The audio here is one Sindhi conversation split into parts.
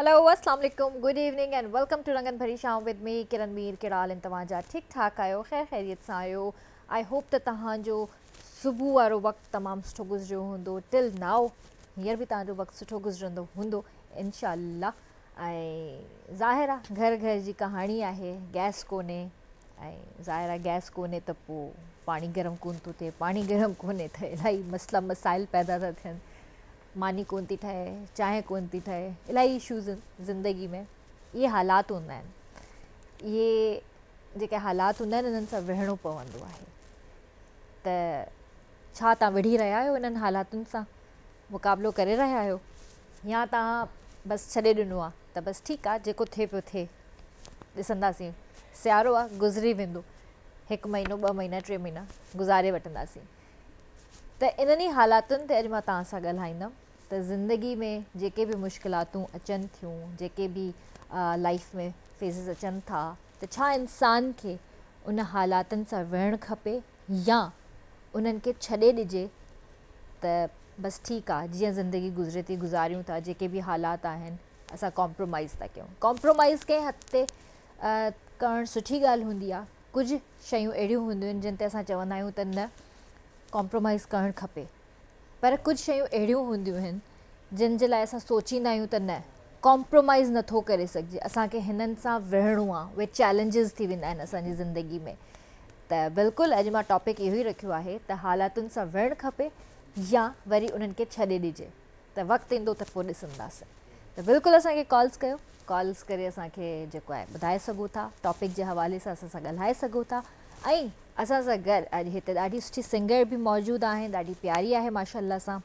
هلو اسلام عليڪم good evening and welcome to رنگن ڀري شام ود مي ڪرن مير ڪهڙا حال آهن توهان جا ٺيڪ ٺاڪ آهيو خير خيريت سان آهيو I hope ته توهان جو صبح وارو وقت تمام سٺو گذريو هوندو ٽل نائو هينئر به توهان جو وقت سٺو گذرندو هوندو انشاء الله ۽ ظاهر آ گهر گهر جي ڪهاڻي آهي گئس ڪونهي ۽ ظاهر آ گئس ڪونهي ته پوء پاڻي گرم ڪونه ٿو ٿئي پاڻي گرم ڪونهي ته الاهي مسئلا مسائل پيدا ٿا ٿين ماني ڪونه ٿي ٺهي، چانهه ڪونه ٿي ٺهي، الاهي اشوز آهن زندگي ۾ اهي حالات هوندا آهن اهي جيڪي حالات هوندا آهن انهن سان وڙهڻو پوندو آهي ته ڇا توهان وڙهي رهيا آهيو انهن حالاتن سان مقابلو ڪري رهيا آهيو يا توهان بس ڇڏي ڏنو آهي ته بس ٺيڪ آهي جيڪو ٿئي پيو ٿئي ڏسنداسين سيارو آهي گذري ويندو هڪ مهينو ٻه مهينا ٽي مهينا گذاري وٺنداسين ته انهن ئي حالاتن تي اڄ مان توهان سان ڳالهائيندم ته زندگي ۾ جيڪي به مشڪلاتون اچن ٿيون جيڪي به لائيف ۾ فيزز اچن ٿا ته ڇا انسان کي ان حالاتن سان وڙهڻ کپي يا انهن کي ڇڏي ڏجي ته بس ٺيڪ آ جيئن زندگي گذري ٿي گذاريون ٿا جيڪي به حالات آهن اسان ڪامپرومائز ٿا ڪيون ڪامپرومائز ڪنهن حد تي ڪرڻ سٺي ڳالهه هوندي آ ڪجهه شيون اهڙيون هونديون آهن جن تي اسان چوندا آهيون ته نه ڪامپرومائيز ڪرڻ کپي پر ڪجهه شيون اهڙيون هونديون آهن جن جي لاء اسان سوچيندا آهيون ته نه ڪامپرومائيز نٿو ڪري سگهجي اسان کي هنن سان وڙهڻو آهي اهي چئلينجز ٿي ويندا آهن اسان جي زندگي ۾ ته بلڪل اڄ مان ٽاپڪ اهو ئي رکيو آهي ته حالاتن سان وڙهڻ کپي يا وري انهن کي ڇڏي ڏجي ته وقت ايندو ته پوء ڏسنداسين ته بلڪل اسان کي ڪالز ڪيو ڪالز ڪري اسان کي جيڪو آهي ٻڌائي سگهو ٿا ٽاپڪ جي حوالي سان اسان سان ڳالهائي سگهو ٿا ۽ اسان سان گڏ اڄ هتي ڏاڍي سٺي سنگر به موجود آهن ڏاڍي پياري آهي ماشاء الله سان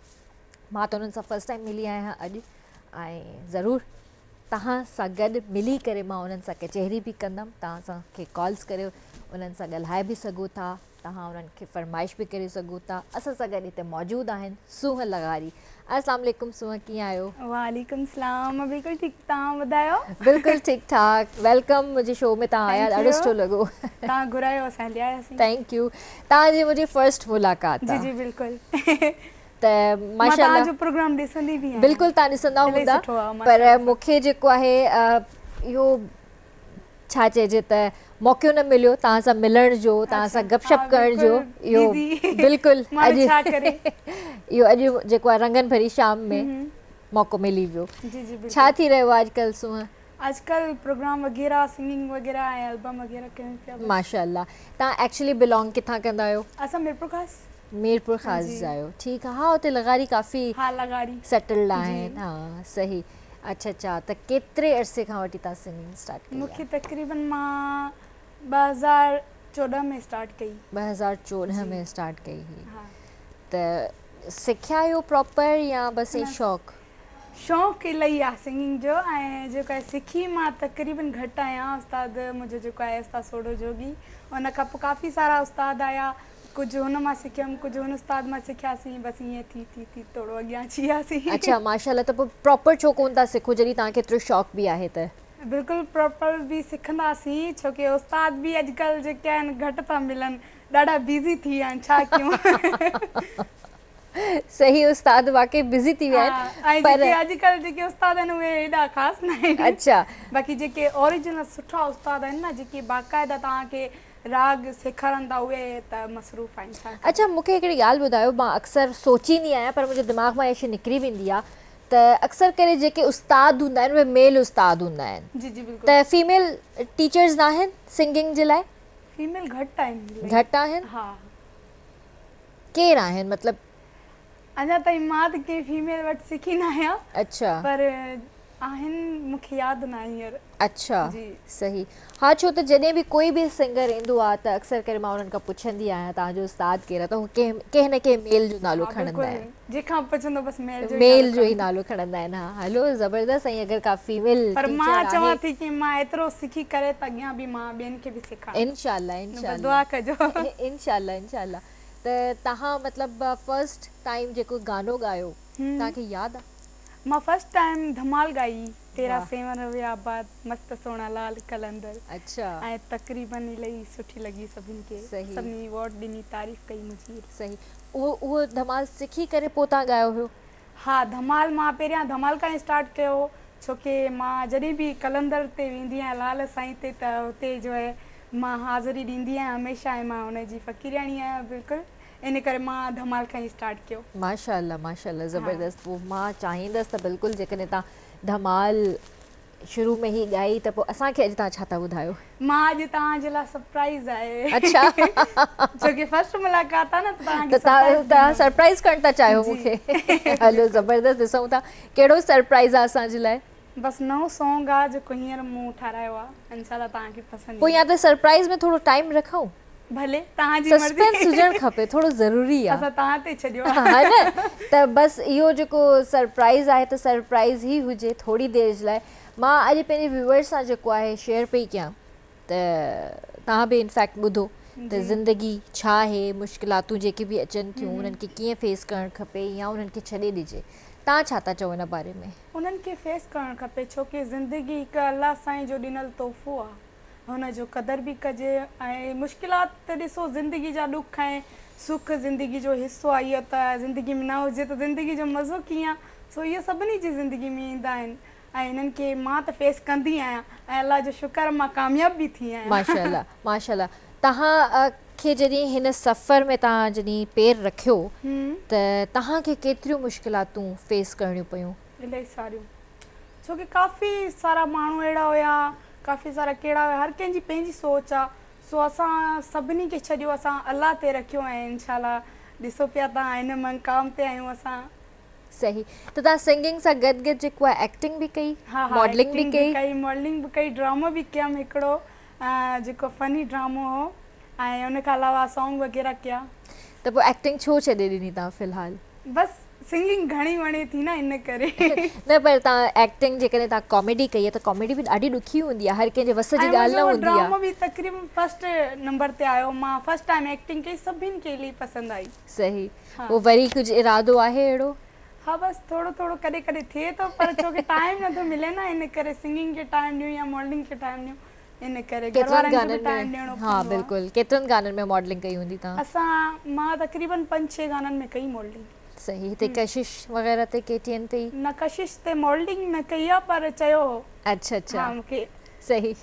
مان ته انهن سان فرسٽ ٽائيم ملي آهيان اڄ ۽ ضرور توهان سان گڏ ملي ڪري مان انهن سان ڪچهري به ڪندم توهان اسان کي ڪالز ڪري انهن سان ڳالهائي به سگهو ٿا توهان انهن کي فرمائش به ڪري سگهو ٿا. اسان سان گڏ هتي موجود آهن سونهن لغاري. السلام عليڪم سونهن ڪيئن آهيو؟ وعليڪم السلام مان بلڪل ٺيڪ توهان ٻڌايو؟ بلڪل ٺيڪ ٺاڪ welcome منهنجي شو ۾ توهان آيا ڏاڍو سٺو لڳو. توهان گهرايو اسان هلي آياسين. Thank you توهان جي منهنجي فرسٽ ملاقات آ. جي جي بلڪل. ته ماشاء الله مان توهان جو پروگرام ڏسندي به آهيان. بلڪل توهان ڏسندا هوندا پر مون کي جيڪو آهي اهو ڇا چئجي ته موقعو نه مليو توهان سان ملڻ جو توهان سان گپ شپ ڪرڻ جو اهو بلڪل اڄ اهو اڄ جيڪو آهي رنگن ڀري شام ۾ موقعو ملي ويو ڇا ٿي رهيو آهي اڄڪلهه سونهن؟ اڄڪلهه پروگرام وغيره سنگنگ وغيره ۽ البم وغيره ڪيون پيا بس. ماشاءالله توهان ايڪچولي بلانگ ڪٿان ڪندا آهيو؟ اسان ميرپورخاص. ميرپورخاص جا آهيو ٺيڪ آهي ها اتي لغاري ڪافي ها لغاري سيٽلڊ آهن ها صحيح اڇا اڇا ته ڪيتري عرصي کان وٺي توهان سنگنگ اسٽارٽ ڪئي آهي؟ مونکي تقريبن مان 2014 ۾ اسٽارٽ ڪئي. 2014 ۾ اسٽارٽ ڪئي هئي ته سکيا آهيو پراپر يا بس ائين شوق؟ شوق الاهي آهي سنگنگ جو ۽ جيڪو آهي سکي مان تقريبن گهٽ آهيان استاد منهنجو جيڪو آهي استاد سوڍو جوڳي ان کان پوء ڪافي سارا استاد آيا ڪجهه هن مان سکيم ڪجهه هن استاد مان سکياسين بس ائين ٿي ٿي ٿي ٿورو اڳيان اچي وياسين. اڇا ماشاءالله ته پوء پراپر ڇو ڪون ٿا سکو جڏهن توهان کي ايترو شوق به آهي ته. بلڪل پراپر به سکنداسين ڇو ڪي استاد به اڄڪلهه جيڪي آهن گهٽ ٿا ملن ڏاڍا بزي ٿي ويا آهن ڇا ڪيون. صحيح استاد واقعي بزي ٿي ويا آهن پر ۽ جيڪي اڄڪلهه جيڪي استاد آهن اهي ايڏا خاص نه آهن. اڇا. باقي جيڪي اوريجنل سٺا استاد آهن نه جيڪي باقاعده توهان کي راڳ سيکارن ٿا اهي ته مصروف آهن ڇا ڪجي. اڇا مون کي هڪڙي ڳالهه ٻڌايو مان اڪثر سوچيندي آهيان پر منهنجي دماغ مان اها شي نڪري ويندي آهي ته اڪثر ڪري جيڪي استاد هوندا آهن اهي ميل استاد هوندا آهن جي جي بلڪل ته فيميل ٽيچرز ناهن سنگنگ جي لاء؟ فيميل گهٽ آهن. گهٽ آهن؟ ها. ڪير آهن مطلب؟ اڃا تائين مان ته ڪنهن فيميل وٽ سکي نه آهيان. اڇا. پر آهن مون کي ياد نه آهي هينئر. اڇا صحيح ها ڇو ته جڏهن به ڪوئي به سنگر ايندو آهي ته اڪثر ڪري مان انهن کان پڇندي آهيان توهان جو استاد ڪير آهي ته هو ڪنهن ڪنهن نه ڪنهن ميل جو نالو کڻندا آهن. جنهن کان پڇندو بس ميل جو ميل جو ئي نالو کڻندا آهن ها هلو زبردست ۽ اگر ڪا فيميل ٽيچر آهي. پر مان چوان ٿي ڪي مان ايترو سکي ڪري ته اڳيان به مان ٻين کي به سيکاران. انشاء الله انشاء الله دعا ڪجو. انشاء الله انشاء الله ته توهان مطلب فرسٽ ٽائيم جيڪو گانو ڳايو توهان کي ياد آ؟ مان فرسٽ ٽائيم ڌمال ڳائي تيرا سيوهڻ رهي آباد مست سهڻا لال قلندر اڇا ۽ تقريبن الائي سٺي لڳي سڀن کي صحيح سڀني ايوارڊ ڏني تعريف ڪئي منهنجي. صحيح اهو اهو ڌمال سکي ڪري پوء توهان ڳايو هيو؟ ها ڌمال مان پهريان ڌمال کان اسٽارٽ ڪيو ڇو ڪي مان جڏهن به قلندر تي ويندي آهيان لال سائين تي ته اتي جو آهي مان حاضري ڏيندي آهيان هميشه ۽ مان ان جي فقيرياڻي آهيان بلڪل ان ڪري مان ڌمال کان ئي اسٽارٽ ڪيو. ماشاءالله ماشاءالله زبردست پوء مان چاهيندس ته بلڪل جيڪڏهن توهان ڌمال شروع ۾ ئي ڳائي ته پوء اسان کي اڄ توهان ڇا ٿا ٻڌايو. مان اڄ توهان جي لاء سرپرائز آهي. اڇا. ڇو ڪي فرسٽ ملاقات آهي نه ته توهان کي سرپرائز توهان سرپرائز ڪرڻ ٿا چاهيو مون کي. هلو زبردست ڏسون ٿا ڪهڙو سرپرائز آهي اسان جي لاء. بس نئون سونگ آ جيڪو هينئر مون ٺارايو آ انشاء الله توهان کي پسند ايندو. پوء يا ته سرپرائز ۾ ٿورو ٽائيم رکون. ڀلي توهان جي مرضي. سسپينس هجڻ کپي ٿورو ضروري آ. اسان توهان تي ڇڏيو آ. ها نه ته بس اهو جيڪو سرپرائز آهي ته سرپرائز ئي هجي ٿوري دير جي لاء مان اڄ پنهنجي ويوئرس سان جيڪو آهي شيئر پئي ڪيان ته توهان به انفيڪٽ ٻڌو ته زندگي ڇا آهي مشڪلاتون جيڪي به اچن ٿيون انهن کي ڪيئن فيس ڪرڻ کپي يا انهن کي ڇڏي ڏجي توهان ڇا ٿا چئو ان باري ۾. انهن کي فيس ڪرڻ کپي ڇو ڪي زندگي هڪ الله سائين جو ڏنل تحفو آ هن جو قدر به ڪجي ۽ مشڪلات ته ڏسو زندگي جا ڏک ۽ سک زندگي جو حصو آ اهو ته زندگي ۾ نه هجي ته زندگي جو مزو ڪيئن سو اهو سڀني جي زندگي ۾ ايندا آهن ۽ انهن کي مان ته فيس ڪندي آهيان ۽ الله جو شڪر مان ڪامياب به ٿي آهيان. ماشاءالله ماشاءالله توهان کي جڏهن هن سفر ۾ توهان جڏهن پير رکيو ته توهان کي ڪيتريون مشڪلاتون فيس ڪرڻيون پيون؟ الاهي ساريون ڇو ڪي ڪافي سارا ماڻهو اهڙا هيا ڪافي سارا ڪهڙا هيا هر ڪنهن جي پنهنجي سوچ آ سو اسان سڀني کي ڇڏيو اسان الله تي رکيو ۽ انشاء الله ڏسو پيا توهان هن مقام تي آهيون اسان. صحيح ته توهان سنگنگ سان گڏ گڏ جيڪو آهي ايڪٽنگ به ڪئي ها ها ماڊلنگ به ايڪٽنگ به ڪئي. ڪئي ماڊلنگ به ڪئي ڊرامو به ڪيم هڪڙو جيڪو فني ڊرامو هو ۽ ان کان علاوه سانگ وغيره ڪيا. ته پوء ايڪٽنگ ڇو ڇڏي ڏني توهان في الحال؟ بس سنگنگ گهڻي وڻي ٿي نه ان ڪري. نه پر توهان ايڪٽنگ جيڪڏهن توهان ڪاميڊي ڪئي آهي ته ڪاميڊي به ڏاڍي ڏکي هوندي آهي هر ڪنهن جي وس جي ۽ ڳالهه نه منهنجو هوندي آهي. ڊرامو به تقريبن فرسٽ نمبر تي آيو مان فرسٽ ٽائيم ايڪٽنگ ڪئي سڀني کي الائي پسند آئي. صحيح پوء وري ڪجهه ارادو آهي اهڙو؟ ها بس ٿورو ٿورو ڪڏهن ڪڏهن ٿئي ٿو پر ڇو ڪي ٽائيم نٿو ملي نه ان ڪري سنگنگ کي ٽائيم ڏيون يا ماڊلنگ کي ٽائيم ڏيون ان ڪري گهر ڪيترن وارن کي به گانن ۾ ٽائيم ڏيڻو ها پوندو آ. بلڪل ڪيترن گانن ۾ ماڊلنگ ڪئي هوندي توهان؟ اسان مان تقريبن پنج ڇهه گانن ۾ ڪئي ماڊلنگ. صحيح هتي ڪشش وغيره تي ڪي ٽي اين تي ئي؟ نه ڪشش تي ماڊلنگ نه ڪئي آ پر چيو هو. اڇا اڇا ها مونکي. صحيح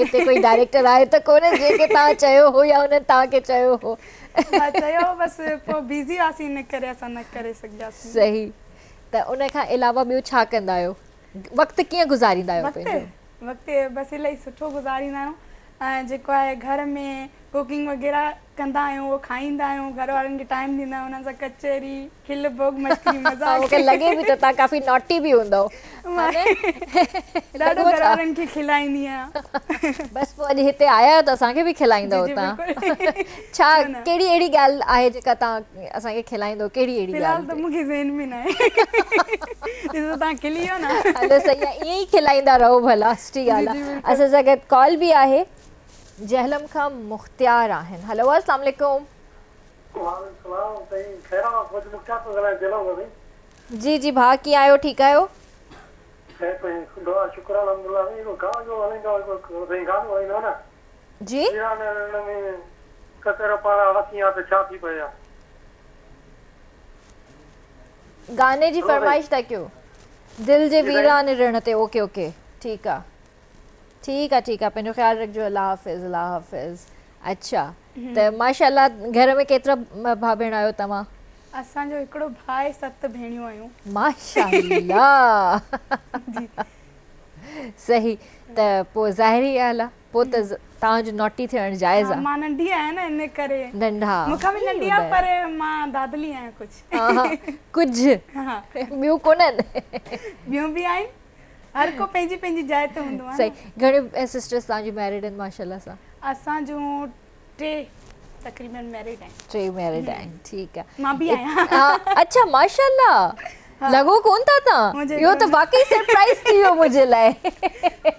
هتي ڪوئي ڊائريڪٽر آهي ته ڪونه جنهن کي توهان چيو هو يا انهن توهان کي چيو هو. ها چيو هو بس پوء بزي هئاسين ان ڪري اسان نه ڪري سگهياسين. صحيح ته ان کان علاوه ٻيو ڇا ڪندا آهيو وقت ڪيئن گذاريندا آهيو پنهنجو؟ وقت بس الاهي سٺو گذاريندا آهيون ۽ جيڪو آهي گهر ۾ ڪوڪنگ وغيره ڪندا آهيون اهو کائيندا آهيون گهر وارن کي ٽائيم ڏيندا آهيون انهن سان ڪچهري کل ڀوڳ مشڪري مذاق مونکي لڳي به ٿو توهان ڪافي ناٽي به هوندؤ ها نه ڏاڍو گهر وارن کي کلائيندي آهيان بس پوء اڄ هتي آيا آهيو ته اسان کي به کلائيندؤ توهان ڇا ڪهڙي اهڙي ڳالهه آهي جيڪا توهان اسان کي کلائيندؤ ڪهڙي اهڙي ڳالهه في الحال ته مونکي ذهن ۾ ناهي ڏسو توهان کلي ويو نه هلو صحيح آهي ائين ئي کلائيندا رهو ڀلا سٺي ڳالهه آهي اسان سان گڏ ڪال به آهي جهلم کان مختيار آهن هلو السلام عليڪم. وعليڪم السلام سائين خير آ فوج مختيار ٿو ڳالهايان جهلم کان سائين. جي جي ڀاء ڪيئن آهيو ٺيڪ آهيو. خير سائين دعا شڪر الحمدلله سائين هڪڙو گانو هلائيندو هڪڙو سائين گانو هلائيندو نه. جي. ويران رڻ ۾ ڪڪر پارا وسين ها ته ڇا ٿي پئي ها. گاني جي فرمائش ٿا ڪيو دل جي ويران رڻ تي اوڪي اوڪي ٺيڪ آ. ٺيڪ آ ٺيڪ آ پنهنجو خيال رکجو الله حافظ الله حافظ اڇا ته ماشاءالله گهر ۾ ڪيترا ڀاء ڀيڻ آهيو توهان؟ اسان جو هڪڙو ڀاء آهي ست ڀيڻيون آهيون. ماشاءالله صحيح ته پوء ظاهري ڳالهه آ پوء ته توهان جو ناٽي ٿيڻ جائز آ. مان ننڍي آهيان نه ان ڪري. ننڍا مون کان به ننڍي آ پر مان دادلي آهيان ڪجهه. ڪجهه ٻيون ڪونهن. ٻيون به آهن. هر ڪو پنهنجي پنهنجي جاء تي هوندو آهي نه. صحيح گهڻيون سسٽرس توهان جون ميرڊ آهن ماشاءالله سان. اسان جون ٽي تقريبن ميرڊ آهن. ٽي ميرڊ آهن ٺيڪ آهي. مان به آهيان. اڇا ماشاءالله لڳو ڪون ٿا توهان اهو ته واقعي سرپرائز ٿي ويو منهنجي لاء.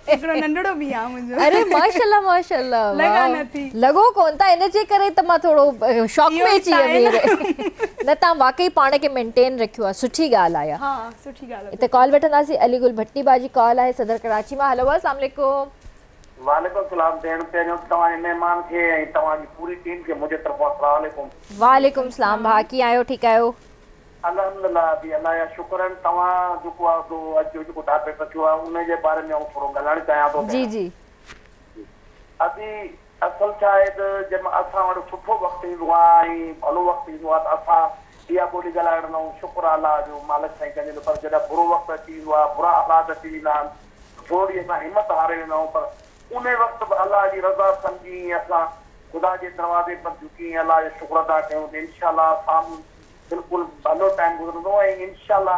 هڪڙو ننڍڙو به آهي منهنجو. اري ماشاءالله ماشاءالله لڳا نه ٿي. لڳو ڪون ٿا ان جي ڪري ته مان ٿورو شاڪ ۾ اچي ويم نه توهان واقعي پاڻ کي مينٽين رکيو آهي سٺي ڳالهه آهي. ها سٺي ڳالهه هتي ڪال وٺنداسين علي گل ڀٽي ڀاء جي ڪال آهي صدر ڪراچي مان هلو السلام عليڪم. وعليڪم السلام ڀيڻ پهريون ته توهان جي مهمان کي ۽ توهان جي پوري ٽيم کي منهنجي طرفان السلام عليڪم. وعليڪم السلام ڀاء ڪيئن آهيو ٺيڪ آهيو. الحمدلله ادي الله جا شڪر آهن توهان جيڪو آ سو اڄ جو جيڪو ٽاپڪ رکيو آهي ان جي باري ۾ آئون ٿورو ڳالهائڻ چاهيان ٿو جي ڀيڻ. جي. ادي اصل ڇا آهي ته جنهن مهل اسان وٽ سٺو وقت ايندو آهي ۽ ڀلو وقت ايندو آهي ته اسان اها ٻولي ڳالهائڻ وٺندا آهيون شڪر آهي الله جو مالڪ سائين ڪنهن جو پر جڏهن برو وقت اچي ويندو آهي برا حالات اچي ويندا آهن ته ٿورڙي اسان همت هاري ويندا آهيون پر انهي وقت به الله جي رضا سمجهي ۽ اسان خدا جي دروازي پر جهڪي ۽ الله جو شڪر ادا ڪيون ته انشاء الله سامهون بلڪل ڀلو ٽائيم گذرندو ۽ انشاء الله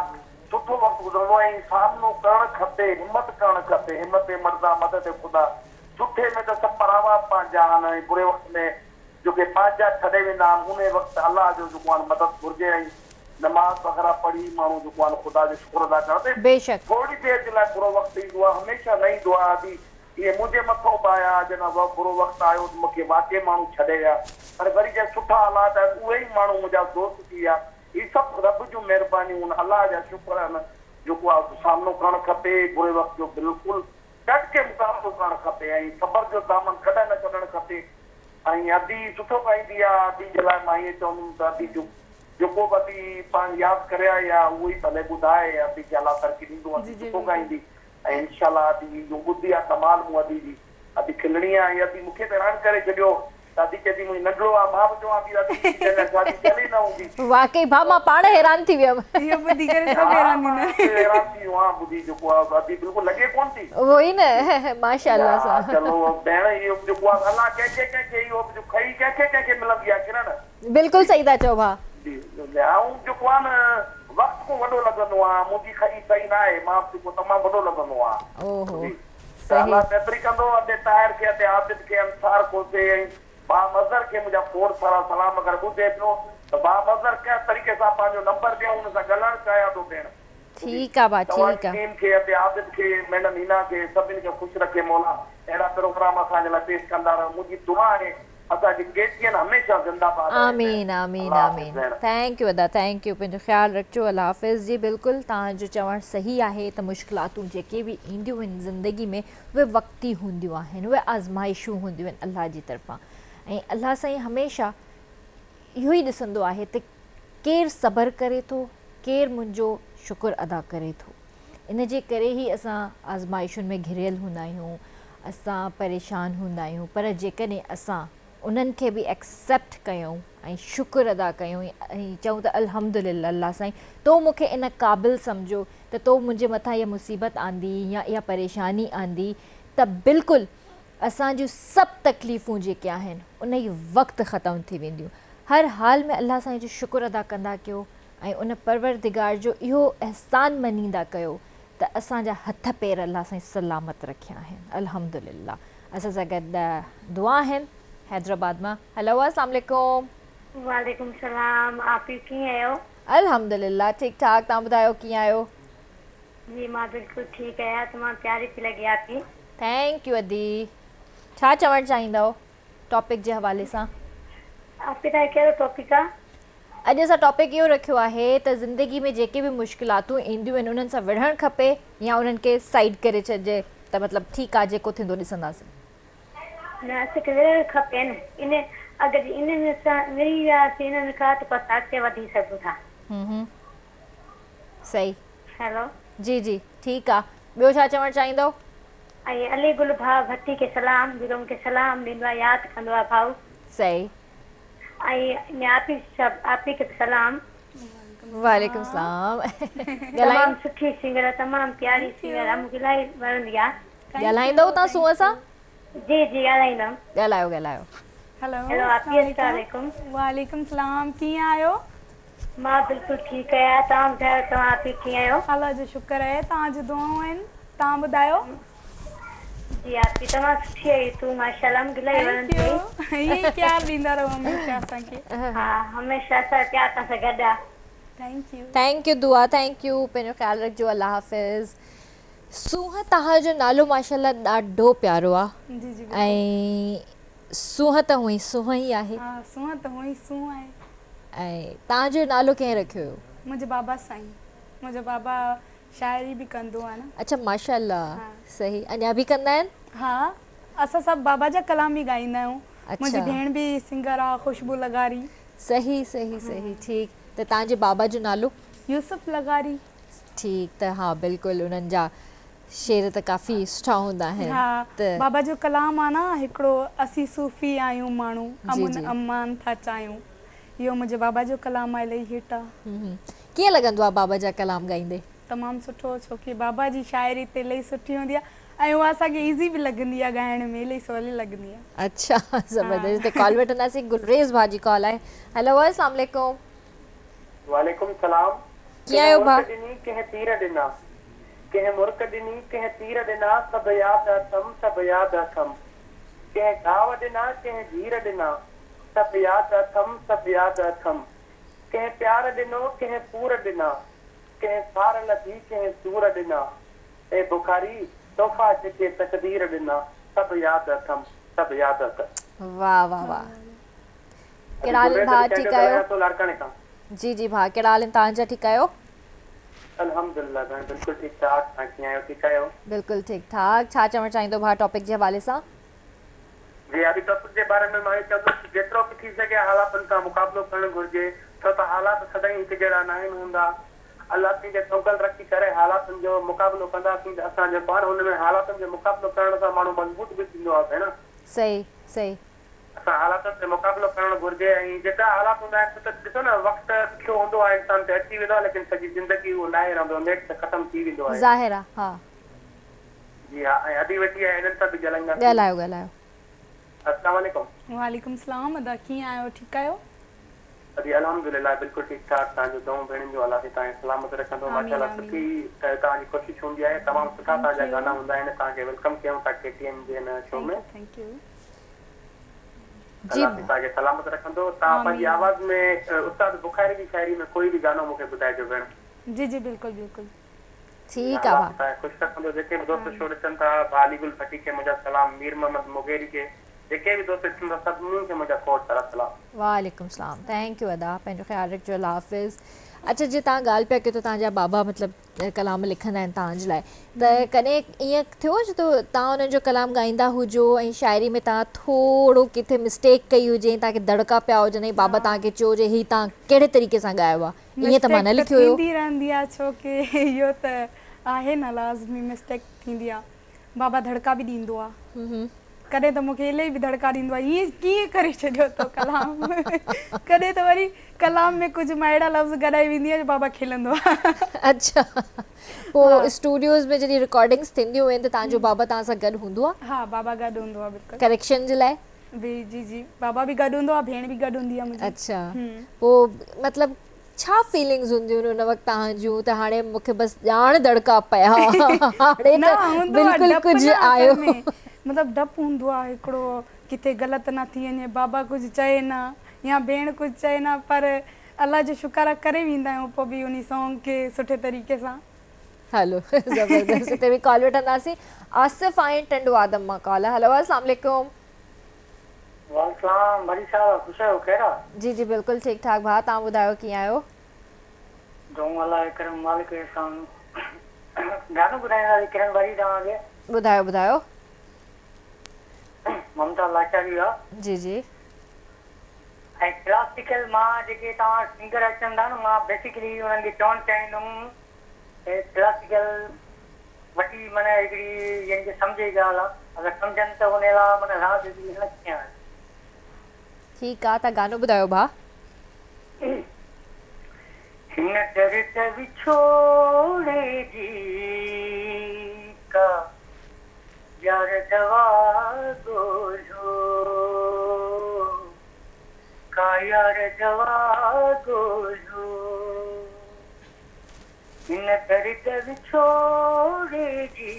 سٺو وقت گذرندو ۽ سامنو ڪرڻ کپي همت ڪرڻ کپي همت مردا مدد خدا سٺي ۾ ته سڀ پراوا پنهنجا آهن ۽ بري وقت ۾ جيڪي پنهنجا ڇڏي ويندا آهن انهي وقت الله جو جيڪو آهن مدد گهرجي ۽ نماز وغيره پڙهي ماڻهو جيڪو آهن خدا جو شڪر ادا ڪرڻ تي بيشڪ. ٿورڙي دير جي لاء برو وقت ايندو آهي هميشه نه ايندو آهي ادي ائين منهنجي مٿو به آيا جڏهن وه برو وقت آيو ته مونکي واقعي ماڻهو ڇڏي ويا پر وري جڏهن سٺا حالات آيا ته اهي ئي ماڻهو منهنجا دوست ٿي ويا هي سڀ رب جون مهربانيون آهن الله جا شڪر آهن جيڪو آهي سامنو ڪرڻ کپي بري وقت جو بلڪل ڊٽ ڪي مقابلو ڪرڻ کپي ۽ صبر جو دامن ڪڏهن نه ڇڏڻ کپي ۽ ادي سٺو ڳائيندي آ ادي جي لاء مان ائين چوندم ته ادي جو جيڪو به ادي پاڻ ياد ڪري آئي آ اهو ئي ڀلي ٻڌائي ادي کي الله ترقي ڏيندو ادي جي جي سٺو بلڪل. ڳائيندي ۽ انشاء الله ادي جو ٻڌي آ ڪمال مون ادي جي ادي کلڻي آ ۽ ادي مونکي ته حيران ڪري ڇڏيو ته ادي چئي ٿي منهنجي ننڍڙو آ مان به چوان ٿي ادي جي اڃا شادي ٿيل ئي نه هوندي. واقعي ڀاء مان پاڻ حيران ٿي ويم. اهو ٻڌي ڪري سڀ ها حيران مان ٿيندا. به حيران ٿي ويو آهيان ٻڌي جيڪو آ ادي بلڪل لڳي ڪون ٿي. اهو ئي نه ماشاء الله ها سان. چلو ڀيڻ اهو به جيڪو آ الله ڪنهن کي ڪنهن کي اهو به کئي ڪنهن کي ڪنهن کي ملندي آ ڪرڻ. بلڪل صحيح ٿا چئو ڀاء. جي آئون جيڪو آ نه وقت کان وڏو لڳندو آهيان منهنجي کئي صحيح نه آهي مان به جيڪو تمام وڏو لڳندو آهيان. اوهو جي ته صحيح. الله بهتري ڪندو ادي طاهر کي ادي عابد کي انصار کوسي ۽ ڀاء مظهر کي منهنجا کوڙ سارا سلام اگر ٻڌي پيو ته ڀاء مظهر ڪنهن طريقي سان پنهنجو نمبر ڏيو ان سان ڳالهائڻ چاهيان ٿو ڀيڻ ٻڌي ٺيڪ آ ڀاء توهان ٺيڪ جي آ. ٽيم کي ادي عابد کي ميڊم حنا کي سڀني کي خوش رکي مولا اهڙا پروگرام اسان جي لاء پيش ڪندا رهو منهنجي دعا آهي اسان جي ڪي ٽي اين هميشه زنده باد رهي ڀيڻ آمين آمين الله حافظ آمين ڀيڻ. Thank you ادا thank you پنهنجو خيال رکجو الله حافظ جي بلڪل توهان جو چوڻ صحيح آهي ته مشڪلاتون جيڪي به اينديون آهن زندگي ۾ اهي وقتي هونديون آهن اهي آزمائشون هونديون آهن الله جي طرفان ۽ الله سائين هميشه اهو ئي ڏسندو آهي ته ڪير صبر ڪري ٿو ڪير منهنجو شڪر ادا ڪري ٿو ان جي ڪري ئي اسان آزمائشن ۾ گهريل هوندا آهيون، اسان پريشان هوندا آهيون پر جيڪڏهن اسان انهن کي به ايڪسيپٽ ڪيون ۽ شڪر ادا ڪيون ۽ چئون ته الحمدلله الله سائين تو مون کي ان قابل سمجهيو ته تو منهنجي مٿان اها مصيبت آندي يا اها پريشاني آندي ته بلڪل اسان جون سڀ تڪليفون جيڪي آهن انهي وقت ختم ٿي وينديون هر حال ۾ الله سائين جو شڪر ادا ڪندا ڪيو ۽ ان پروردگار جو اهو احسان مڃيندا ڪيو ته اسان جا هٿ پير الله سائين سلامت رکيا آهن الحمدلله اسان سان گڏ دعا آهن حيدرآباد مان هلو اسلام عليڪم. وعليڪم السلام آپي ڪيئن آهيو. الحمدلله ٺيڪ ٺاڪ توهان ٻڌايو ڪيئن آهيو. جي مان بلڪل ٺيڪ آهيان تمام پياري ٿي لڳي آپي. Thank you ادي ڇا چوڻ چاهيندؤ ٽاپڪ جي حوالي سان. آپي توهان جو ڪهڙو ٽاپڪ آ. اڄ اسان ٽاپڪ اهو رکيو آهي ته زندگي ۾ جيڪي به مشڪلاتون اينديون آهن انهن سان وڙهڻ کپي يا انهن کي سائيڊ ڪري ڇڏجي ته مطلب ٺيڪ آ جيڪو ٿيندو ڏسنداسين. نه اسان کي وڙهڻ کپي نه ان اگر جي انهن سان وڙهي وياسين انهن کان ته پوء اسان اڳتي وڌي سگهون ٿا. هم صحيح. هيلو. جي جي ٺيڪ آ ٻيو ڇا چوڻ چاهيندؤ. ۽ علي گل ڀاء ڀٽي کي سلام جيڪو مونکي سلام ڏيندو آ ياد ڪندو آ ڀائو. صحيح. ۽ آپي صاحب آپي کي به سلام. وعليڪم السلام تمام سٺي سنگر آ تمام پياري سنگر آ مونکي الاهي وڻندي آ. ڳالهائيندؤ توهان سونهن سان؟ جي جي ڳالهائيندم. ڳالهايو ڳالهايو. هيلو هيلو آپي السلام عليڪم. وعليڪم السلام ڪيئن آهيو؟ مان بلڪل ٺيڪ آهيان توهان ٻڌايو توهان آپي ڪيئن آهيو؟ الله جو شڪر آهي توهان جون دعائون آهن توهان ٻڌايو؟ جي آپي تمام سٺي آهي تون ماشاءالله مونکي الاهي thank وڻندي يو آهين. ائين ئي پيار ڏيندا رهو هميشه اسان کي. ها هميشه اسان جو پيار توهان سان گڏ آ. Thank you. Thank you دعا thank you پنهنجو خيال رکجو الله حافظ. سونهن توهان جو نالو ماشاءالله ڏاڍو پيارو آ جي جي ۽ سونهن ته هونئن سونهن ئي آهي. ها سونهن ته هونئن سونهن آهي. ۽ توهان جو نالو ڪنهن رکيو هيو؟ منهنجي بابا سائين منهنجو بابا شاعري به ڪندو آ نه. اڇا ماشاءالله صحيح اڃا به ڪندا آهن؟ ها اسان سڀ بابا جا ڪلام ئي ڳائيندا آهيون منهنجي ڀيڻ به سنگر آ خوشبو لغاري. صحيح صحيح صحيح ٺيڪ ته توهان جي بابا جو نالو؟ يوسف لغاري. ٺيڪ ته ها بلڪل انهن جا شعر ته ڪافي سٺا هوندا آهن ها ته. بابا جو ڪلام آ نه هڪڙو اسين صوفي آهيون ماڻهو جي امن جي. امان ٿا چاهيون اهو منهنجي بابا جو ڪلام آ الائي هٽ آ. ڪيئن لڳندو آ بابا جا ڪلام ڳائيندي؟ تمام سٺو ڇو ڪي بابا جي شاعري ته الائي سٺي هوندي آ ۽ اها اسان کي ايزي به لڳندي آ ڳائڻ ۾ الائي سولي لڳندي آ. اڇا زبردست هتي ڪال وٺنداسين گلريز ڀاء جي ڪال آهي هيلو اسلام عليڪم. وعليڪم سلام ڪيئن آهيو ڪنهن ڀاء؟ مرڪ ڏني ڪنهن تير ڏنا ڪنهن مرڪ ڏني ڪنهن تير ڏنا سڀ ياد اٿم سڀ ياد اٿم ڪنهن گهاو ڏنا ڪنهن ڌير ڏنا سڀ ياد اٿم سڀ ياد اٿم ڪنهن پيار ڏنو ڪنهن پور ڏنا ڪنهن سار لڌي ڪنهن سور ڏنا اي بخاري تحفا جيڪي تقدير ڏنا سڀ ياد اٿم سڀ ياد اٿم. واه واه واه ڪهڙا حال آهن ڀاء ٺيڪ آهيو. لاڙڪاڻي کان. جي جي ڀاء ڪهڙا حال آهن توهان جا ٺيڪ آهيو. الحمدلله ڀيڻ بلڪل ٺيڪ ٺاڪ توهان ڪيئن آهيو ٺيڪ آهيو. بلڪل ٺيڪ ٺاڪ ڇا چوڻ چاهيندو ڀاء ٽاپڪ جي حوالي سان. جي ادي ٽاپڪ جي باري ۾ مان اهو چوندس ته جيترو به ٿي سگهي حالاتن سان مقابلو ڪرڻ گهرجي ڇو ته حالات سدائين هڪ جهڙا ناهن هوندا الله سائين تي توڪل رکي ڪري حالاتن جو مقابلو ڪنداسين ته اسان جو پاڻ ان ۾ حالاتن جو مقابلو ڪرڻ سان ماڻهو مضبوط به ٿيندو آهي ڀيڻ. صحيح صحيح. اسان حالاتن تي مقابلو ڪرڻ گهرجي ۽ جيڪا حالات هوندا آهن ڇو ته ڏسو نه وقت ڏکيو هوندو آهي انسان تي اچي ويندو آهي ليڪن سڄي زندگي اهو ناهي رهندو نيٺ ته ختم ٿي ويندو آهي. ظاهر آ ها. جي ها ۽ ادي ويٺي آهي انهن سان به ڳالهائينداسين. ڳالهايو ڳالهايو. السلام عليڪم. وعليڪم السلام ادا ڪيئن آهيو ٺيڪ آهيو. ادي الحمدلله بلڪل ٺيڪ ٺاڪ توهان جون دعائون ڀيڻين جون الله سائين توهان کي سلامت رکندو آمين ماشاءالله آمين. سٺي توهان جي ڪوشش هوندي آهي تمام سٺا thank توهان جا يو. گانا هوندا آهن توهان کي welcome ڪيون ٿا ڪي ٽي اين جي هن show thank ۾. You thank you. جي الله سائين توهان کي سلامت رکندو توهان پنهنجي آمين. آواز ۾ استاد بخاري جي شاعري ۾ ڪوئي به گانو مون کي ٻڌائجو ڀيڻ. جي جي بلڪل بلڪل. ٺيڪ آ الله ڀاء. سائين کي خوش رکندو جيڪي به دوست شو ڏسن ٿا ڀاء علي گل ڀٽي کي منهنجا سلام مير محمد مغيري کي جيڪي به دوست ڏسن ٿا سڀني کي منهنجا کوڙ سارا سلام. وعليڪم السلام thank you ادا پنهنجو خيال رکجو الله حافظ اڇا جي توهان ڳالهه پيا ڪيو ته توهان جا بابا مطلب ڪلام لکندا آهن توهان جي لاء ته ڪڏهن ائين ٿيو جو توهان انهن جو ڪلام ڳائيندا هجو ۽ شاعري ۾ توهان ٿورو ڪٿي مسٽيڪ ڪئي هجي ۽ توهان کي دڙڪا پيا هجن ۽ بابا توهان کي چيو هجي هي توهان ڪهڙي طريقي سان ڳايو آهي ائين ته مان نه مسٽيڪ ته لکيو هيو. ٿيندي رهندي آ ڇو ڪي اهو ته آهي نه لازمي مسٽيڪ ٿيندي آ بابا ڌڙڪا به ڏيندو آ ڪڏهن ته مونکي الائي به ڌڙڪا ڏيندو آ هيئن ڪيئن ڪري ڇڏيو اٿو ڪلام ڪڏهن ته وري ڪلام ۾ ڪجهه مان اهڙا لفظ گڏائي ويندي آهيان جو بابا کلندو آ. اڇا پوء اسٽوڊيوز ۾ جڏهن رڪارڊنگس ٿينديون آهن ته توهان جو بابا توهان سان گڏ هوندو آ؟ ها بابا گڏ هوندو آ بلڪل. ڪريڪشن جي لاء؟ به جي جي بابا به گڏ هوندو آ ڀيڻ به گڏ هوندي آ منهنجي. اڇا پوء مطلب ڇا فيلنگز هونديون آهن ان وقت توهان جون ته هاڻي مون کي بس ڄاڻ دڙڪا پيا هاڻي نه ته هوندو آ بلڪل ڊپ ڪجهه نه اصل آيو. ۾ مطلب ڊپ هوندو آ هڪڙو ڪٿي غلط نه ٿي وڃي بابا ڪجهه چئي نه يا ڀيڻ ڪجهه چئي نه پر الله جو شڪر آ ڪري ويندا آهيون پوء به انهي سانگ کي سٺي طريقي سان. هلو زبردست هتي به ڪال وٺنداسين آصف آهن ٽنڊو آدم مان ڪال هلو اسلام عليڪم. وعليڪم السلام ڀري صاحب خوش آهيو خير آ. جي جي بلڪل ٺيڪ ٺاڪ ڀاء توهان ٻڌايو ڪيئن آهيو. دعائون الله جي ڪرم مالڪ جي سامهون گانو ٻڌائينداسين ڪرن ڀري توهان کي. ٻڌايو ٻڌايو. ممتا لاشاري آ. جي جي. ۽ ڪلاسيڪل مان جيڪي توهان سنگر اچن ٿا نه مان بيسيڪلي انهن کي چوڻ چاهيندم ته ڪلاسيڪل وڏي معنيٰ هڪڙي يعني ڪه سمجهه جي ڳالهه آ اگر سمجهن ته ان لاء معنيٰ راز هڪڙي الڳ شيء آهي. ٺيڪ آ ته گانو ٻڌايو ڀاء. هن درد وڇوڙي جي ڪا يار دوا ڳولهيو ڪا يار دوا ڳولهيو. هن درد وڇوڙي جي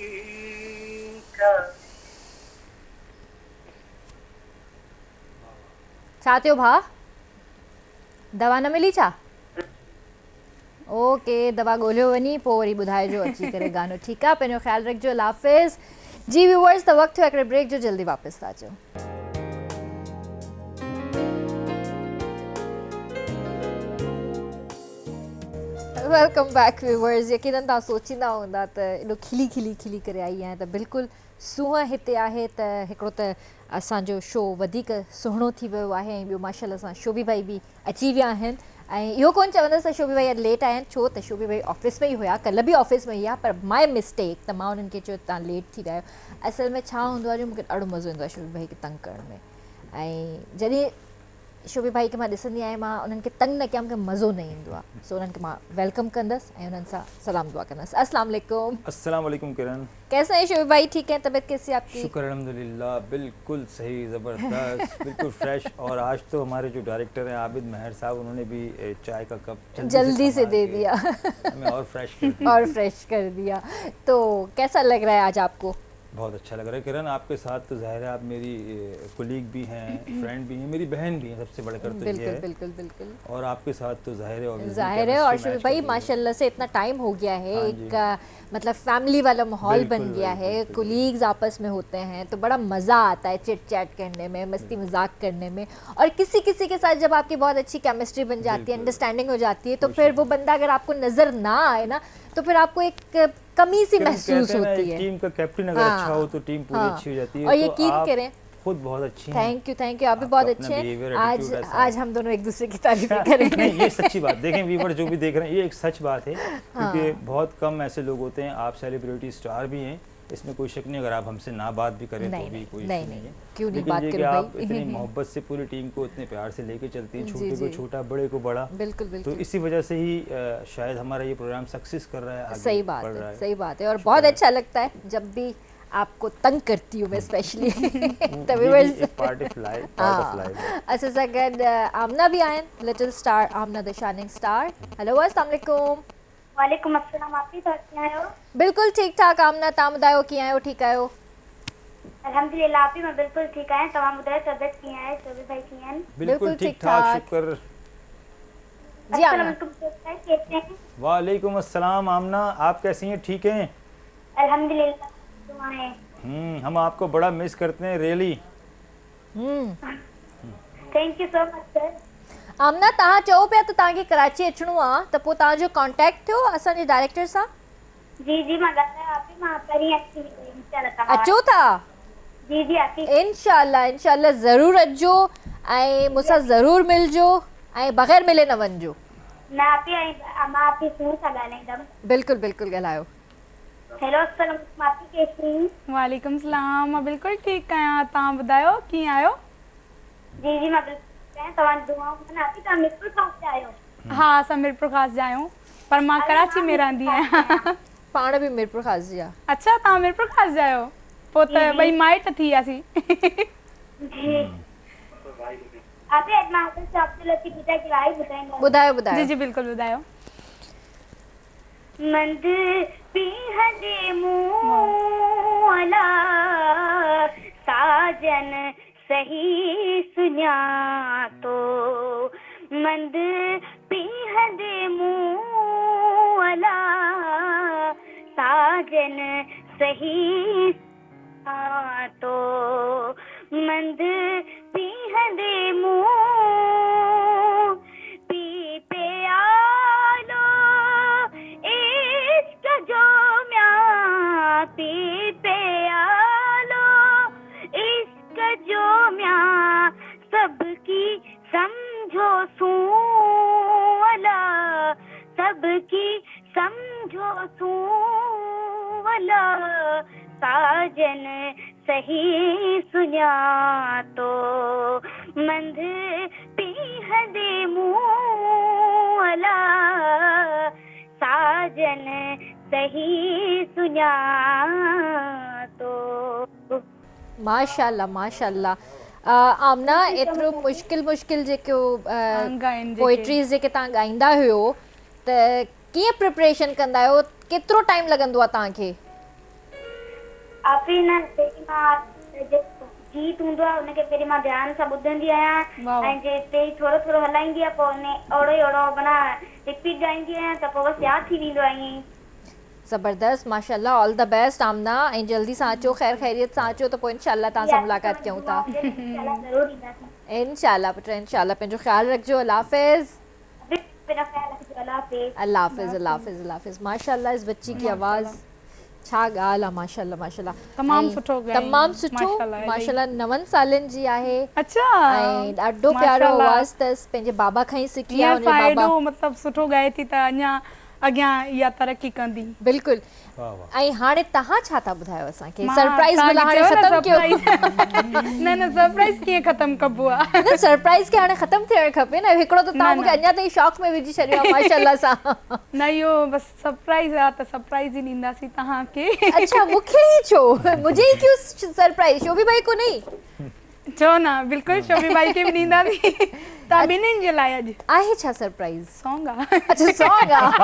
ڪا. ڇا ٿيو ڀاء دوا نه ملي ڇا؟ اوڪي دوا ڳولهيو وڃي پوء وري ٻڌائجو اچي ڪري گانو ٺيڪ آ پنهنجو خيال رکجو الله حافظ جي ويوئرس ته وقت ٿيو هڪڙي بريڪ جو جلدي واپس ٿا اچون. Welcome back viewers يقينن توهان سوچيندا هوندا ته ايڏو کلي کلي کلي ڪري آئي آهيان ته بلڪل سونهن هتي آهي ته هڪڙو ته اسان جو شو وڌيڪ سهڻو ٿي ويو آهي ۽ ٻيو ماشاءالله سان شوبي ڀائي به اچي ويا آهن ऐं इहो कोन चवंदसि त शोभी भाई अॼु लेट आया आहिनि, छो त शोभी भाई ऑफिस में ई हुया, कल्ह बि ऑफिस में ई हुया, पर my mistake त मां उन्हनि खे चयो तव्हां लेट थी विया आहियो। असल में छा हूंदो आहे जो मूंखे ॾाढो मज़ो ईंदो आहे शोभी भाई खे तंग करण में, ऐं जॾहिं शोभी भाई खे मां ॾिसंदी आहियां मां उन्हनि खे तंग न कयां मूंखे मज़ो न ईंदो आहे। सो उन्हनि खे मां welcome कंदसि ऐं उन्हनि सां सलाम दुआ कंदसि। अस्सलाम वालेकुम। अस्सलाम वालेकुम किरण, कैसे हैं शोभी भाई? ठीक है, तबीयत कैसी है आपकी? शुक्र अल्हम्दुलिल्लाह, बिल्कुल सही, ज़बरदस्त, बिल्कुल फ्रेश। और आज तो हमारे जो डायरेक्टर हैं आबिद मेहर साहब, उन्होंने भी चाय का कप जल्दी से दे दिया, हमें और फ्रेश कर दिया। और फ्रेश कर दिया। तो कैसा लग रहा है आज आपको? बहुत अच्छा लग रहा है किरण आपके साथ। तो ज़ाहिर है आप मेरी कोलीग भी हैं, फ्रेंड भी हैं, मेरी बहन भी हैं, सबसे बढ़कर तो ये है। बिल्कुल बिल्कुल। और आपके साथ तो ज़ाहिर है। और शोभी भाई माशाल्लाह से इतना टाइम हो गया है, एक मतलब फैमिली वाला माहौल बन गया है, कोलीग्स आपस में होते हैं तो बड़ा मज़ा आता है चिट चैट करने में, मस्ती मजाक करने में। और किसी किसी के साथ जब आपकी बहुत अच्छी केमिस्ट्री बन जाती है, अंडरस्टैंडिंग हो जाती है, तो फिर वो बंदा अगर आपको नज़र ना आए ना तो फिर आपको एक कमी सी महसूस होती है। टीम का कैप्टन अगर अच्छा हो तो टीम पूरी अच्छी हो जाती है। और यकीन करें खुद बहुत अच्छी हैं। Thank you, thank you, आप भी बहुत अच्छे हैं। आज आज हम दोनों एक दूसरे की तारीफ करेंगे। नहीं, ये सच्ची बात। देखें व्यूअर जो भी देख रहे हैं, ये एक सच बात है, क्योंकि बहुत कम ऐसे लोग होते हैं। आप सेलिब्रिटी स्टार भी हैं, इसमें कोई शक नहीं। अगर आप हमसे ना बात भी करें तो भी कोई नहीं, नहीं है। क्यों नहीं बात करूं भाई? आप इतनी मोहब्बत से पूरी टीम को इतने प्यार से लेके चलती हैं, छोटे को छोटा, बड़े को बड़ा। बिल्कुल बिल्कुल। तो इसी वजह से ही शायद हमारा ये प्रोग्राम सक्सेस कर रहा है। सही बात है, सही बात है। और बहुत अच्छा लगता है जब भी आपको तंग करती हूँ मैं स्पेशली, तभी part of life, part of life. अच्छा सर, आमना भी आए, little star Amna the shining star. Hello, अस्सलाम वालेकुम। वालेकुम अस्सलाम। आप ही कीअं आहियो? बिल्कुल ठीक ठाक आमना, तव्हां ॿुधायो कीअं आहियो? ठीक आहियो? अल्हम्दुलिल्लाह आप ही मैं बिल्कुल ठीक आहियां। तव्हां ॿुधायो तबियत कीअं आहे? शोभी भाई कीअं आहिनि? बिल्कुल ठीक ठाक, शुक्र जी। आमना कैसे हैं? वालेकुम अस्सलाम आमना, आप कैसी हैं? ठीक हैं अल्हम्दुलिल्लाह। हम आपको बड़ा मिस करते हैं really. Thank you so much sir. Amna, तव्हां चओ पिया त तव्हांखे कराची अचिणो आहे, त पोइ तव्हांजो कॉन्टैक्ट थियो असांजे डायरेक्टर सां? जी जी, मां ॻाल्हायो आपी, मां पहिरीं अची इंशाअल्लाह। अचो था? जी जी आपी, इंशाअल्लाह इंशाअल्लाह ज़रूर अचिजो ऐं मूंसां ज़रूर मिलजो ऐं बग़ैर मिले न वञिजो। न आपी, ऐं मां आपी सूर सां ॻाल्हाईंदमि। बिल्कुलु बिल्कुलु ॻाल्हायो। हेलो अस्सलाम वालेकुम, आपी कैसी हैं? वालेकुम सलाम, मां बिल्कुलु ठीक आहियां, तव्हां ॿुधायो कीअं आहियो? जी जी मां बिल्कुल। हा, असां मीरपुर ख़ास जा आहियूं, पर मां कराची में रहंदी आहियां। पाण बि मीरपुर ख़ास जा? अच्छा, तव्हां मीरपुर ख़ास जा आहियो? पोइ त ॿई माइट थी वियासीं। ॿुधायो ॿुधायो। जी जी बिल्कुलु ॿुधायो। मंद पीहंदे मूं अला साजन सही सुञातो, मंद पीहंदे मूं अला साजन सही सुञातो, मंद पीहंदे मूं पी प्यालो इश्क जो म्या, पी प्यालो इश्क जो म्या, सबकी समझो सूअला, सबकी समझो सूअला साजन सही सुञातो, मंद पीहंदे मूं अला साजन सही सुञातो। माशाअल्लाह माशाअल्लाह। आमना, एतिरो मुश्किल मुश्किल जेको पोइट्रीज़ जेके तव्हां ॻाईंदा हुयो, त कीअं प्रिपरेशन कंदा आहियो? केतिरो टाइम लॻंदो आहे तव्हांखे? आपी न पहिरीं मां जेको गीत हूंदो आहे उनखे पहिरीं मां ध्यान सां ॿुधंदी आहियां, ऐं जे पहिरीं थोरो थोरो हलाईंदी आहियां, पोइ उन ओड़ो ई ओड़ो माना रिपीट ॻाईंदी आहियां, त पोइ बसि यादि थी वेंदो आहे ईअं ई। ज़बरदस्त माशाअल्लाह, ऑल the best आमना, ऐं जल्दी सां अचो, ख़ैर ख़ैरियत सां अचो, त पोइ इंशाअल्लाह तव्हां सां मुलाक़ात कयूं था। इंशाअल्लाह पुट, इंशाअल्लाह। पंहिंजो ख़्यालु रखिजो। अल्लाह हाफ़िज़। अल्लाह हाफ़िज़, अल्लाह हाफ़िज़, अल्लाह हाफ़िज़। माशाअल्लाह, इस बच्ची की आवाज़ छा ॻाल्हि आहे माशाल्लाह माशाल्लाह। तमामु सुठो ॻाए तमामु सुठो माशाल्लाह 9 सालनि जी आहे। अच्छा ऐं ॾाढो प्यारो आवाज़ अथसि, पंहिंजे बाबा खां ई सिखी आहे। हुनजे बाबा मतिलबु सुठो ॻाए थी त अञा अॻियां इहा तरक़ी कंदी। बिल्कुलु। ऐं हाणे तव्हां छा था ॿुधायो असांखे? सरप्राइज़ भला हाणे ख़तमु कयो। न न सरप्राइज़ कीअं ख़तमु कबो आहे? न सरप्राइज़ खे हाणे ख़तमु थियणु खपे न। हिकिड़ो त तव्हां मूंखे अञा ताईं शॉक में विझी छॾियो आहे माशाल्लाह सां। न इहो बसि सरप्राइज़ आहे त सरप्राइज़ ई ॾींदासीं तव्हांखे। अच्छा मूंखे ई छो? मुझे ही क्यों सरप्राइज़? शोभी भाई को नहीं? छो न, बिल्कुलु शोभी भाई खे बि ॾींदासीं। तव्हां ॿिन्हिनि जे लाइ अॼु आहे छा सरप्राइज़? सॉन्ग आहे। अच्छा सॉन्ग आहे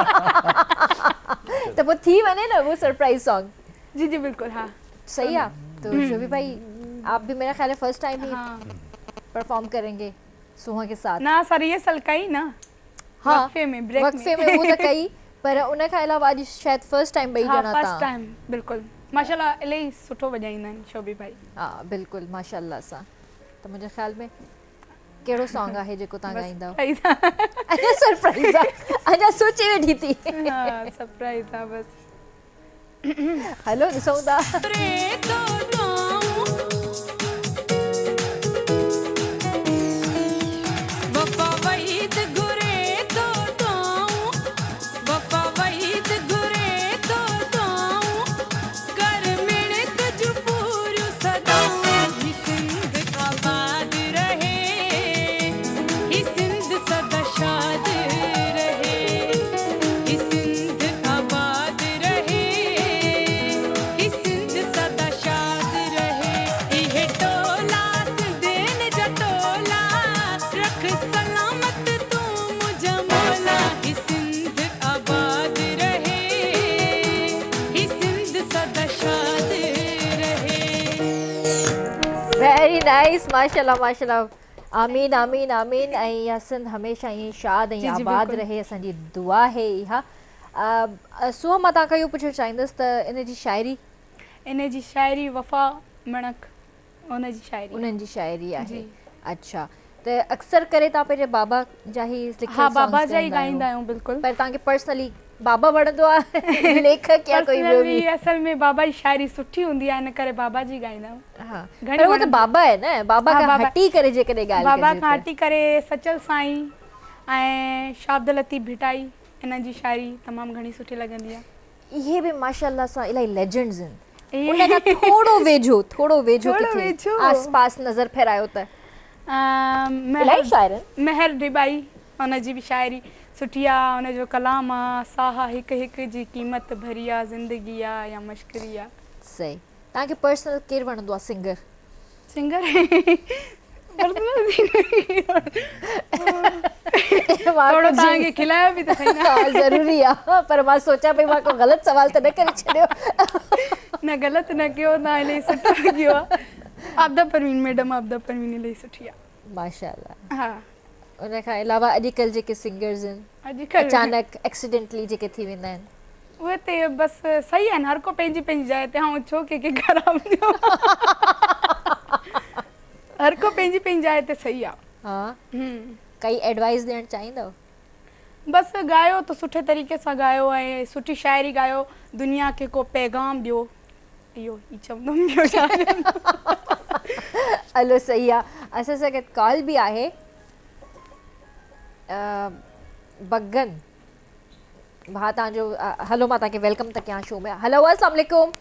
त पोइ थी वञे न वो सरप्राइज़ सॉन्ग। जी जी बिल्कुलु हाँ सही है। तो शोभी भाई आप भी मेरा ख्याल है फर्स्ट टाइम ही परफॉर्म करेंगे सुहा के साथ। ना सर ये साल कई ना। हाँ वक्फे में ब्रेक वक्फे में वो त कई, पर उन खां अलावा अॼु शायदि फर्स्ट टाइम ॿई ॼणा फर्स्ट टाइम बिल्कुलु माशाल्लाह इलाही सुठो वॼाईंदा आहिनि शोभी भाई। हा बिल्कुलु माशाल्लाह सां। त मुंहिंजे ख़्याल में कहिड़ो सॉन्ग आहे जेको तव्हां ॻाईंदव? अञा सरप्राइज़ आहे, अञा सोचे वेठी थी। हा सरप्राइज़ आहे बसि। हलो ॾिसूं था। नाइस माशाल्लाह माशाल्लाह। आमीन आमीन आमीन। ऐं इहा सिंध हमेशा ईअं शाद ऐं आबाद रहे, असांजी दुआ आहे इहा। सुहा मां तव्हांखां इहो पुछणु चाहींदुसि त इन जी शाइरी? इन जी शाइरी वफ़ा मणक उनजी शाइरी, उन्हनि जी शाइरी आहे। अच्छा त अक्सर करे तव्हां पंहिंजे बाबा जा ई लिखियल हा बाबा जा ई ॻाईंदा आहियूं। बिल्कुलु। पर तव्हांखे पर्सनली बाबा वणंदो आहे लेखक या कोई ॿियो बि? असल में बाबा जी शाइरी सुठी हूंदी आहे, इन करे बाबा जी ॻाईंदा आहियूं। हा पर उहो त बाबा आहे न, बाबा खां हटी करे जेकॾहिं ॻाल्हि बाबा खां हटी करे सचल साईं ऐं शाह अब्दुल लतीफ़ भिटाई इन्हनि जी शाइरी तमामु घणी सुठी लॻंदी आहे। इहे बि माशाल्लाह सां इलाही लेजेंड्स आहिनि। उन खां थोरो वेझो, थोरो वेझो किथे आस पास नज़र फेरायो त इलाही शाइर आहिनि। मेहर डिबाई उनजी बि शाइरी सुठी आहे, हुनजो कलाम आहे साहा हिकु हिकु जी क़ीमत भरी आहे ज़िंदगी आहे या मश्करी आहे। सही। तव्हांखे पर्सनल केरु वणंदो आहे सिंगर? सिंगर थोरो तव्हांखे खिलायो बि त सही न ज़रूरी आहे, पर मां सोचां पई मां को ग़लति सवाल त न करे छॾियो। न ग़लति न कयो, तव्हां इलाही सुठो कयो आहे। आबदा परवीन मैडम, आबदा परवीन इलाही सुठी आहे माशाल्लाह। हा उन खां अलावा अॼुकल्ह जेके सिंगर्स आहिनि अॼुकल्ह अचानक एक्सीडेंटली जेके थी वेंदा आहिनि उहे त बसि सही आहिनि, हर को पंहिंजी पंहिंजी जाइ ते। ऐं छो कंहिंखे ख़राबु थियो, हर को पंहिंजी पंहिंजी जाइ ते सही आहे। हा काई एडवाइस ॾियणु चाहींदव? बसि ॻायो त सुठे तरीक़े सां ॻायो ऐं सुठी शाइरी ॻायो, दुनिया खे को पैगाम ॾियो, इहो ई चवंदुमि ॿियो छा। हलो सही आहे। असां सां गॾु कॉल बि आहे। बगन भाउ तव्हांजो, हलो मां तव्हांखे welcome था कयां शो में। हलो अस्सलाम वालेकुम।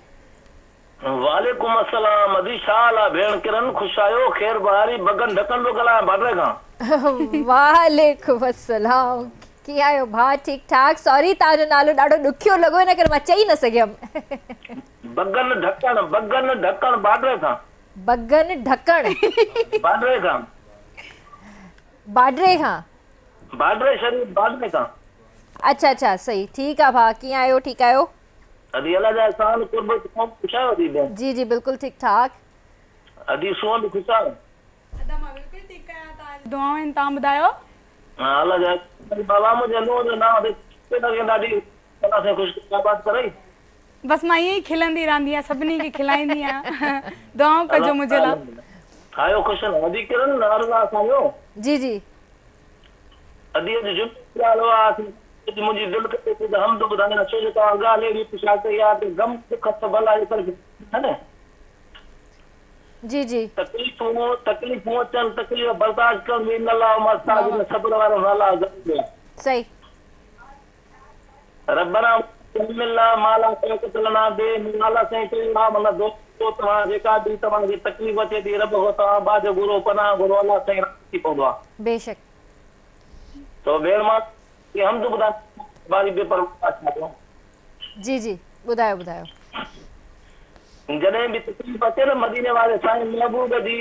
वालेकुम अस्सलाम। अदी छा हाल आहे भेण किरण? ख़ुशि आहियो? ख़ैर बहारी? बगन ढकण पियो ॻाल्हायां बाडरे खां। वालेकुम अस्सलाम। कीअं आहियो भाउ? ठीकु ठाक। सॉरी तव्हांजो नालो ॾाढो ॾुखियो लॻो, इन करे मां चई न सघियमि। बगन ढकण, बगन ढकण बाडरे खां। बगन ढकण बाडरे खां। बाडरे खां? बाडरे शरीफ बाडरे खां। अच्छा अच्छा सही ठीकु आहे भाउ। कीअं आहियो? ठीकु आहियो? अदी अलाह जा एहसान कुर्ब ख़ुशि आहियो अदी भेण? जी जी बिल्कुलु ठीकु ठाक। अदी सुहा बि ख़ुशि आहियो? अदा मां बिल्कुलु ठीकु आहियां, तव्हां दुआऊं आहिनि, तव्हां ॿुधायो? हा अलाह जा बाबा मुंहिंजे नूंहं जो नाम ॾाढी अलाह साईं ख़ुशि आबाद करई। बसि मां ईअं ई खिलंदी रहंदी आहियां, सभिनी खे खिलाईंदी आहियां। दुआऊं कजो मुंहिंजे लाइ। आयो ख़ुशि अदी किरण नारला असांजो। जी जी अदी अॼु जुम्हो आहे, اڄ منهنجي دل ڪري ٿي ته حمد ٻڌايان ڇو جو توهان ڳالهه اهڙي پڇا ڪئي آهي ته غم ڏک سڀ الله جي طرف ها نه. جي جي. تڪليفون تڪليفون اچن تڪليف برداشت ڪرڻ به ان الله مع الصابرين صبر وارن سان الله گڏ هوندو آهي. صحيح. ربنا وتحملنا ما لا طاقت لنا به الله سائين چيو آهي معنيٰ دوستو توهان جيڪا به توهان کي تڪليف اچي ٿي رب کان توهان ٻاجهه گهرو پناهه گهرو الله سائين راضي ٿي پوندو آهي. بيشڪ. تو ڀيڻ مان کي حمد ٻڌائڻ واري بي پرواهه ڇا جي جي ٻڌايو ٻڌايو. جڏهن به تڪليف اچي نه مديني واري سائين محبوب جي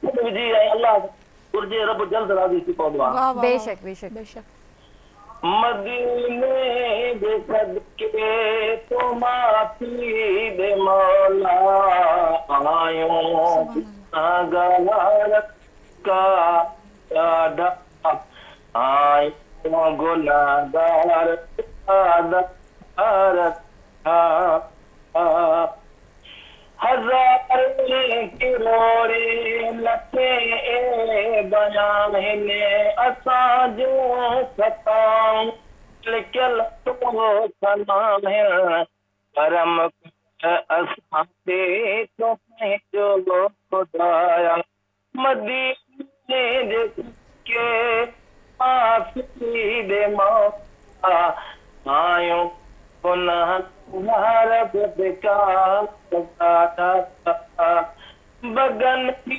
قسم وجهي ۽ الله گهرجي رب جلد راضي ٿي پوندو آهي. بيشڪ بيشڪ. بيشڪ. مديني جي صدقي تون معافي ڏي مولا آيون گنهگار ڪا ڏاڍا آهيون گنهگار هزارين ڪروڙين لکين عيب آهن اسان جون خطائون لڪيل تو کان ناهن ڪرم ڪر اسان تي تون پنهنجو خدايا مديني جي صدقي معافي ڏي مولا آهيون گنهگار بدڪار ڏاڍا بگن به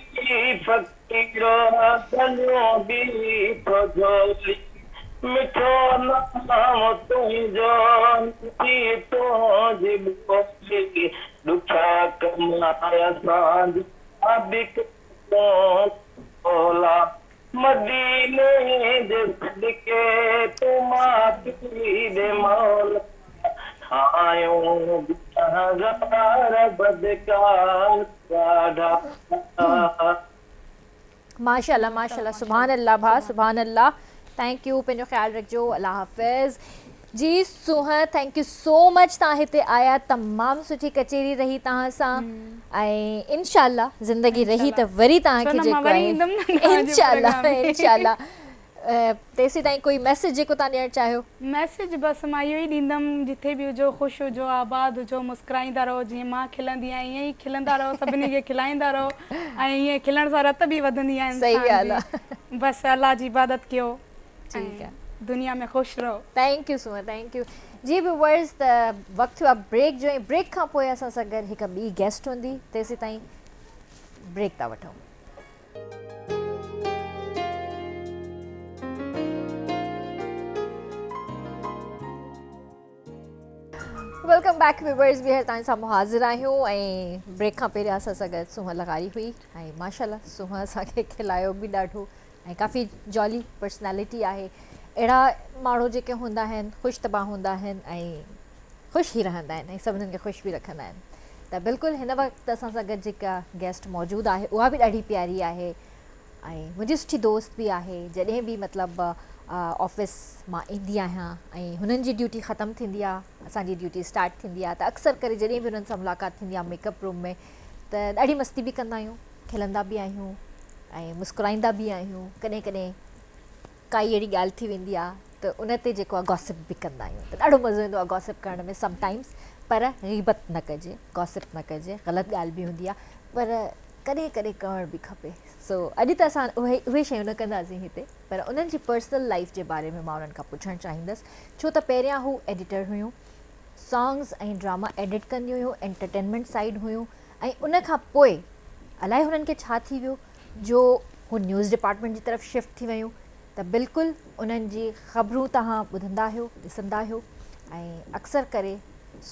فقير جهليون به ٿو جهولي مٺو نام تنهنجو مٺي تنهنجي ٻولي ڏکيا ڪم اسان جا مديني جي صدقي تون معافي ڏي مولا آهيون گنهگار بدڪار ڏاڍا. ماشاءالله ماشاءالله سبحان الله ڀاء سبحان الله thank you پنهنجو خيال رکجو الله حافظ جي سونهن thank you so مچ توهان هتي آيا تمام سٺي ڪچهري رهي توهان سان ۽ انشاء الله زندگي رهي ته وري توهان کي جيڪو آهي انشاء الله انشاء الله تيسين تائين ڪوئي ميسج جيڪو توهان ڏيڻ چاهيو. ميسج بس مان اهو ئي ڏيندم جٿي به هجو خوش هجو آباد هجو مسڪرائيندا رهو جيئن مان کلندي آهيان ائين ئي کلندا رهو سڀني کي کلائيندا رهو ۽ ائين کلڻ سان رت به وڌندي آهي انسان جي بس الله جي عبادت ڪيو ٺيڪ آ دنيا ۾ خوش رهو. Thank you Sohan thank you جي ويورز ته وقت ٿيو آ بريڪ جو ۽ بريڪ کان پوء اسان سان گڏ هڪ ٻي گيسٽ هوندي تيسين تائين بريڪ ٿا وٺون. Welcome back viewers ٻيهر توهان سان حاضر آهيون ۽ بريڪ کان پهريان اسان سان گڏ سونهن لغاري هئي ۽ ماشاءالله سونهن اسان کي کلايو به ڏاڍو ۽ ڪافي جولي پرسنالٽي آهي اهڙا ماڻهو جيڪي هوندا آهن خوش طبع هوندا آهن ۽ خوش ئي رهندا آهن ۽ سڀني کي خوش به رکندا آهن ته بلڪل هن وقت اسان سان گڏ جيڪا گيسٽ موجود آهي اها به ڏاڍي پياري آهي ۽ منهنجي سٺي دوست به آهي جڏهن به مطلب آفيس مان ايندي آهيان ۽ هنن جي ڊيوٽي ختم ٿيندي آهي اسان جي ڊيوٽي اسٽارٽ ٿيندي آهي ته اڪثر ڪري جڏهن به هنن سان ملاقات ٿيندي آهي ميڪ اپ روم ۾ ته ڏاڍي مستي به ڪندا آهيون کلندا به آهيون ۽ مسڪرائيندا به آهيون ڪڏهن ڪڏهن ڪائي اهڙي ڳالهه ٿي ويندي آهي ته ان تي جيڪو آهي گاسپ به ڪندا آهيون ته ڏاڍو مزو ايندو آهي گاسپ ڪرڻ ۾ سم ٽائمز پر غيبت نه ڪجي گاسپ نه ڪجي غلط ڳالهه به هوندي آهي پر ڪڏهن ڪڏهن ڪرڻ به کپي سو اڄ ته اسان اهي اهي شيون نه ڪنداسين هتي پر انهن جي پرسنل لائف جي باري ۾ مان انهن کان پڇڻ چاهيندس ڇو ته پهريان هو ايڊيٽر هيون سانگز ۽ ڊراما ايڊٽ ڪنديون هيون انٽرٽينمينٽ سائيڊ هيون ۽ ان کان پوء الائي هنن کي ڇا ٿي ويو جو هو نيوز ڊپارٽمينٽ جي طرف شفٽ ٿي ويون ته بلڪل انهن جي خبرون توهان ٻڌندا آهيو ڏسندا آهيو ۽ اڪثر ڪري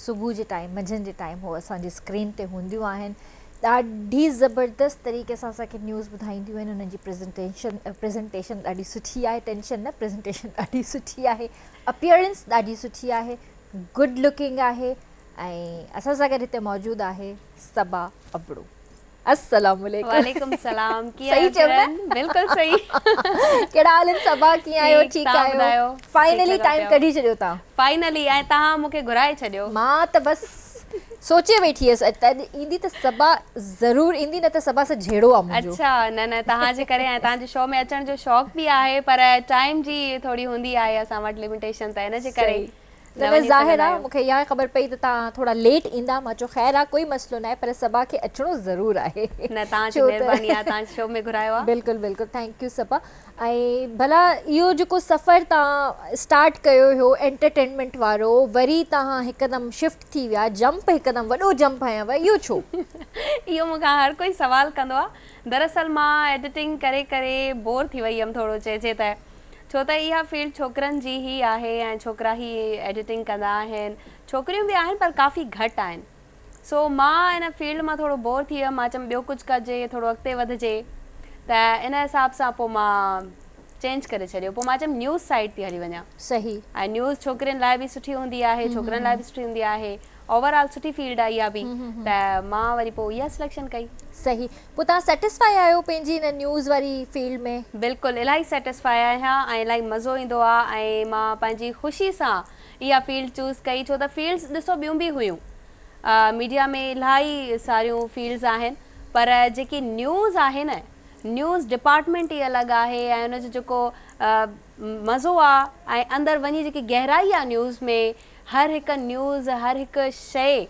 صبح جي ٽائيم منجهند جي ٽائيم هو اسان جي اسڪرين تي هونديون آهن ڏاڍي زبردست طريقي سان اسان کي نيوز ٻڌائينديون آهن انهن جي پريزنٽيشن پريزنٽيشن ڏاڍي سٺي آهي ٽينشن نه پريزنٽيشن ڏاڍي سٺي آهي اپيئرنس ڏاڍي سٺي آهي گڊ لڪنگ آهي ۽ اسان سان گڏ هتي موجود آهي صبا ابڙو. السلام عليڪم. وعليڪم السلام ڪيئن صحيح آهيو چيم نه؟ ڪرن بلڪل صحيح. ڪهڙا حال آهن صبا ڪيئن آهيو ٺيڪ ٺيڪ توهان آهيو ٻڌايو ٺيڪ فائنلي لڳا ٽائيم پيا ڪڍي ڇڏيو توهان. فائنلي ۽ توهان مون کي گهرائي ڇڏيو. مان ته بس सोचे वेठी हुयसि त अॼु ईंदी त सबा ज़रूर ईंदी, न त सबा सां झेड़ो आहे मुंहिंजो। अच्छा, न न तव्हांजे करे ऐं तव्हांजे शो में अचण जो शौक़ु बि आहे, पर टाइम जी थोरी हूंदी आहे असां वटि लिमिटेशन, त इन जे करे न ज़ाहिर आहे। मूंखे इहा ख़बर पई त तव्हां थोरा लेट ईंदा, मां चयो ख़ैर आहे कोई मसइलो न आहे, पर सबा खे अचिणो ज़रूरु आहे। न तव्हांजी महिरबानी आहे, तव्हां शो में घुरायो आहे। बिल्कुलु बिल्कुलु, thank you सबा। ऐं भला इहो जेको सफ़र तव्हां स्टार्ट कयो हुयो एंटरटेनमेंट वारो, वरी तव्हां हिकदमि शिफ्ट थी विया, जंप हिकदमि वॾो जंप हयांव, इहो छो? इहो मूंखां हर कोई सवाल कंदो आहे। दरअसल मां एडिटिंग करे करे बोर थी वई हुयमि थोरो चइजे त, छो त इहा फील्ड छोकिरनि जी ई आहे ऐं छोकिरा ई एडिटिंग कंदा आहिनि, छोकिरियूं बि आहिनि पर काफ़ी घटि आहिनि। सो मां इन फील्ड मां थोरो बोर थी वियमि, मां चयमि ॿियो कुझु कजे, थोरो अॻिते वधिजे, त इन हिसाब सां पोइ मां चेंज करे छॾियो। पोइ मां चयमि न्यूज़ साइड ते हली वञा। सही। ऐं न्यूज़ छोकिरनि लाइ बि सुठी हूंदी आहे, छोकिरनि लाइ बि सुठी हूंदी आहे, ओवरऑल सुठी फील्ड आहे इहा बि, त मां वरी पोइ इहा सिलेक्शन कई। सही। पोइ तव्हां सेटिस्फाई आहियो पंहिंजी हिन न्यूज़ वारी फील्ड में? बिल्कुलु, इलाही सेटिस्फाई आहियां ऐं इलाही मज़ो ईंदो आहे ऐं मां पंहिंजी ख़ुशी सां इहा फील्ड चूज़ कई, छो त फील्ड्स ॾिसो ॿियूं बि हुयूं, मीडिया में इलाही सारियूं फील्ड्स आहिनि, पर जेकी न्यूज़ आहे न, न्यूज़ डिपार्टमेंट ई अलॻि आहे ऐं हुनजो जेको मज़ो आहे ऐं अंदरि वञी जेकी गहराई आहे न्यूज़ में, हर हिकु न्यूज़ हर हिकु शइ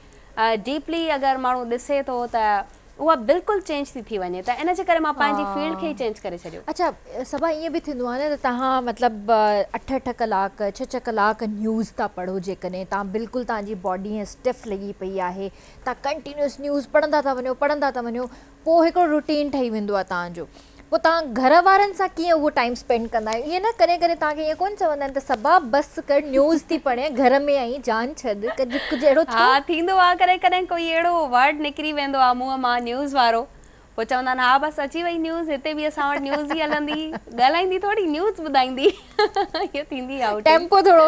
डीपली अगरि माण्हू ॾिसे थो त उहा बिल्कुलु चेंज थी थी वञे, त इन जे करे मां पंहिंजी फील्ड खे ई चेंज करे छॾियो। अच्छा सबा, ईअं बि थींदो आहे न त तव्हां मतिलबु 8-8 कलाक 6-6 कलाक न्यूज़ था पढ़ो, जेकॾहिं तव्हां बिल्कुलु तव्हांजी बॉडी ईअं स्टिफ लॻी पई आहे, तव्हां कंटिन्यूअस न्यूज़ पढ़ंदा था वञो पढ़ंदा था वञो, पोइ हिकिड़ो रूटीन ठही वेंदो आहे तव्हांजो, पोइ तव्हां घर वारनि सां कीअं उहो टाइम स्पेंड कंदा आहियो? ईअं न कॾहिं कॾहिं तव्हांखे ईअं कोन चवंदा आहिनि त सबा बसि कर न्यूज़ थी पढ़े, घर में आई जान छॾ, कॾहिं कुझु अहिड़ो? हा थींदो आहे, कॾहिं कॾहिं कोई अहिड़ो वर्ड निकिरी वेंदो आहे मुंहं मां न्यूज़ वारो, पोइ चवंदा आहिनि हा बसि अची वई न्यूज़, हिते बि असां वटि न्यूज़ ई हलंदी, ॻाल्हाईंदी थोरी न्यूज़ ॿुधाईंदी। इहो थींदी आहे, टेम्पो थोरो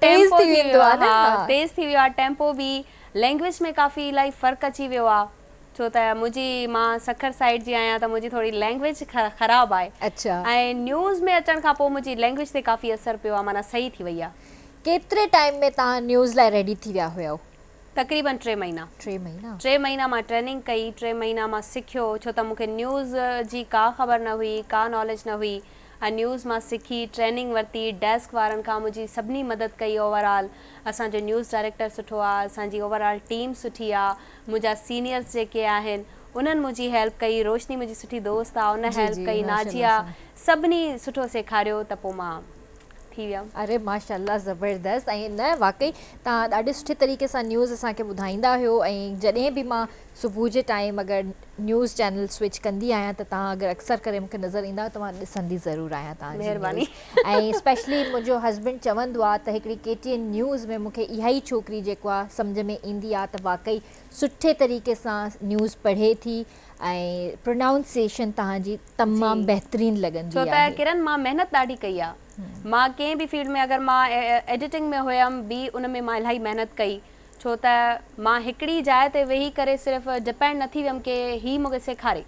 तेज़ थी वेंदो आहे न, तेज़ थी वियो आहे टेम्पो बि, लैंग्वेज में काफ़ी इलाही फ़र्क़ु अची वियो आहे, छो त मुंहिंजी मां सखर साइड जी आहियां त मुंहिंजी थोरी लैंग्वेज ख़राबु आहे। अच्छा। ऐं न्यूज़ में अचण खां पोइ मुंहिंजी लैंग्वेज ते काफ़ी असरु पियो आहे, माना सही थी वई आहे। केतिरे टाइम में तव्हां न्यूज़ लाइ रेडी थी विया हुयो? तक़रीबन 3 महीना। 3 महीना? 3 महीना मां ट्रेनिंग कई, 3 महीना मां सिखियो, छो त मूंखे न्यूज़ जी का ख़बर न हुई, का नॉलेज न हुई, ऐं न्यूज़ मां सिखी, ट्रेनिंग वरिती, डेस्क वारनि खां मुंहिंजी सभिनी मदद कई। ओवरऑल असांजो न्यूज़ डायरेक्टर सुठो आहे, असांजी ओवरऑल टीम सुठी आहे, मुंहिंजा सीनियर्स जेके आहिनि उन्हनि मुंहिंजी हेल्प कई, रोशनी मुंहिंजी सुठी दोस्त आहे उन हेल्प कई, नाजिया, सभिनी सुठो सेखारियो त पोइ मां थी वियमि। अरे माशाल्लाह ज़बरदस्त। ऐं न वाकई तव्हां ॾाढे सुठे तरीक़े सां न्यूज़ असांखे ॿुधाईंदा आहियो, ऐं जॾहिं बि मां सुबुह जे टाइम अगरि न्यूज़ चैनल स्विच कंदी आहियां त तव्हां अगरि अक्सर करे मूंखे नज़र ईंदा त मां ॾिसंदी ज़रूरु आहियां तव्हांजी। महिरबानी। ऐं स्पेशली मुंहिंजो हस्बैंड चवंदो आहे त हिकिड़ी KTN news में मूंखे इहा ई छोकिरी जेको आहे सम्झ में ईंदी आहे त वाकई सुठे तरीक़े सां न्यूज़ पढ़े थी ऐं प्रोनाउंसिएशन तव्हांजी तमामु बहितरीन लॻंदी छो त किरण मां महिनत ॾाढी कई आहे, मां कंहिं बि फील्ड में अगरि मां एडिटिंग में हुयमि बि उन में मां इलाही महिनत कई, छो त मां हिकिड़ी जाइ ते वेही करे सिर्फ़ु डिपेंड न थी वियमि की ही मूंखे सेखारे,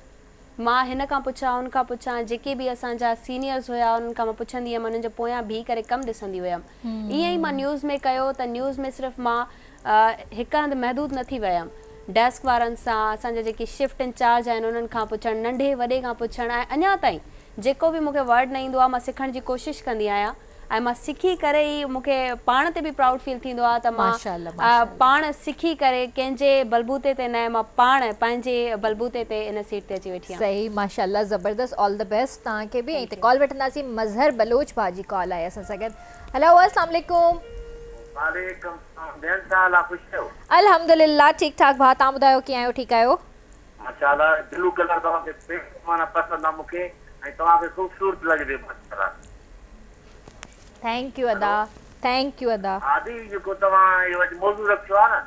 मां हिन खां पुछां उन खां पुछां, जेके बि असांजा सीनियर्स हुया उन्हनि खां मां पुछंदी हुयमि, उन्हनि जे पोयां बीह करे कमु ॾिसंदी हुयमि। ईअं ई मां न्यूज़ में कयो त न्यूज़ में सिर्फ़ु मां हिकु हंधि महदूद न थी वियमि, डेस्क वारनि सां, असांजा जेके शिफ्ट इंचार्ज आहिनि उन्हनि खां पुछणु, नंढे वॾे खां पुछणु, ऐं अञा ताईं जेको बि मूंखे वर्ड न ईंदो आहे मां सिखण जी कोशिशि कंदी आहियां ऐं मां सिखी करे ई मूंखे पाण ते बि प्राउड फील थींदो आहे त मां पाण सिखी करे कंहिंजे बलबूते ते न, मां पाण पंहिंजे बलबूते ते इन सीट ते अची वेठी आहियां। सही माशाल्लाह ज़बरदस्त, ऑल the best तव्हांखे बि। ऐं कॉल वठंदासीं, मज़हर बलोच भाउ जी कॉल आहे असां सां गॾु। हेलो अस्सलाम वालेकुम। वालेकुम सलाम, भेण साहब ख़ुशि आहियो? अल्हम्दुलिल्लाह ठीक ठाक भाउ, तव्हां ॿुधायो कीअं आहियो? ठीक आहियो माशाल्लाह। ब्लू कलर तव्हांखे माना पसंदि आहे मूंखे ऐं तव्हांखे ख़ूबसूरत लॻे पियो माशाल्लाह। Thank you अदा, thank you अदा। आदि जेको तव्हां इहो अॼु मौज़ू रखियो आहे न,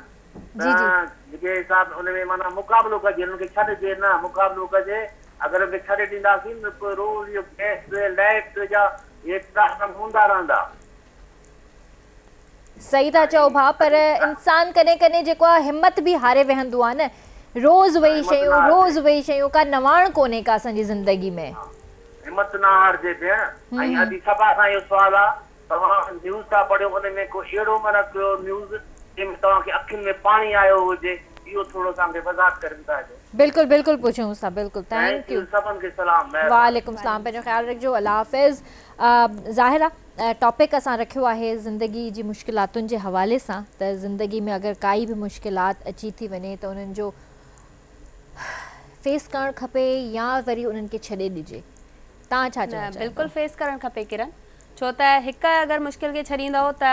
जी जी, जेके हिसाब उन में माना मुक़ाबिलो कजे, हुनखे छॾिजे न, मुक़ाबिलो कजे। अगरि हुनखे छॾे ॾींदासीं त पोइ रोज़ इहो गैस लाइट जा इहे प्रॉब्लम हूंदा रहंदा। सही था चओ भाउ, पर इंसान कॾहिं कॾहिं जेको आहे हिमत बि हारे वेहंदो आहे न, रोज़ वही शयूं रोज़ वही शयूं, का नवाण कोन्हे का असांजी ज़िंदगी में। हिमत न हारजे भेण। ऐं अॼु सभा सां इहो सुवाल आहे, तव्हां न्यूज़ था पढ़ियो, उन में को अहिड़ो माना कयो न्यूज़ जंहिंमें तव्हांखे अखियुनि में पाणी आयो हुजे, इहो थोरो असांखे वज़ाहत करे ॿुधाइजो। बिल्कुलु बिल्कुलु पुछूं था, बिल्कुलु। Thank you. सभिनि खे सलाम। वालेकुम सलाम। पंहिंजो ख़्यालु रखिजो, अलाह हाफ़िज़। ज़ाहिर आहे टॉपिक असां रखियो आहे ज़िंदगी जी मुश्किलातुनि जे हवाले सां, त ज़िंदगी में अगरि काई बि मुश्किलात अची थी वञे त उन्हनि जो फेस करणु खपे या वरी उन्हनि खे छॾे ॾिजे? तव्हां छा चवणु चाहींदो? बिल्कुलु फेस करणु खपे किरण, छो त हिकु अगरि मुश्किल खे छॾींदव त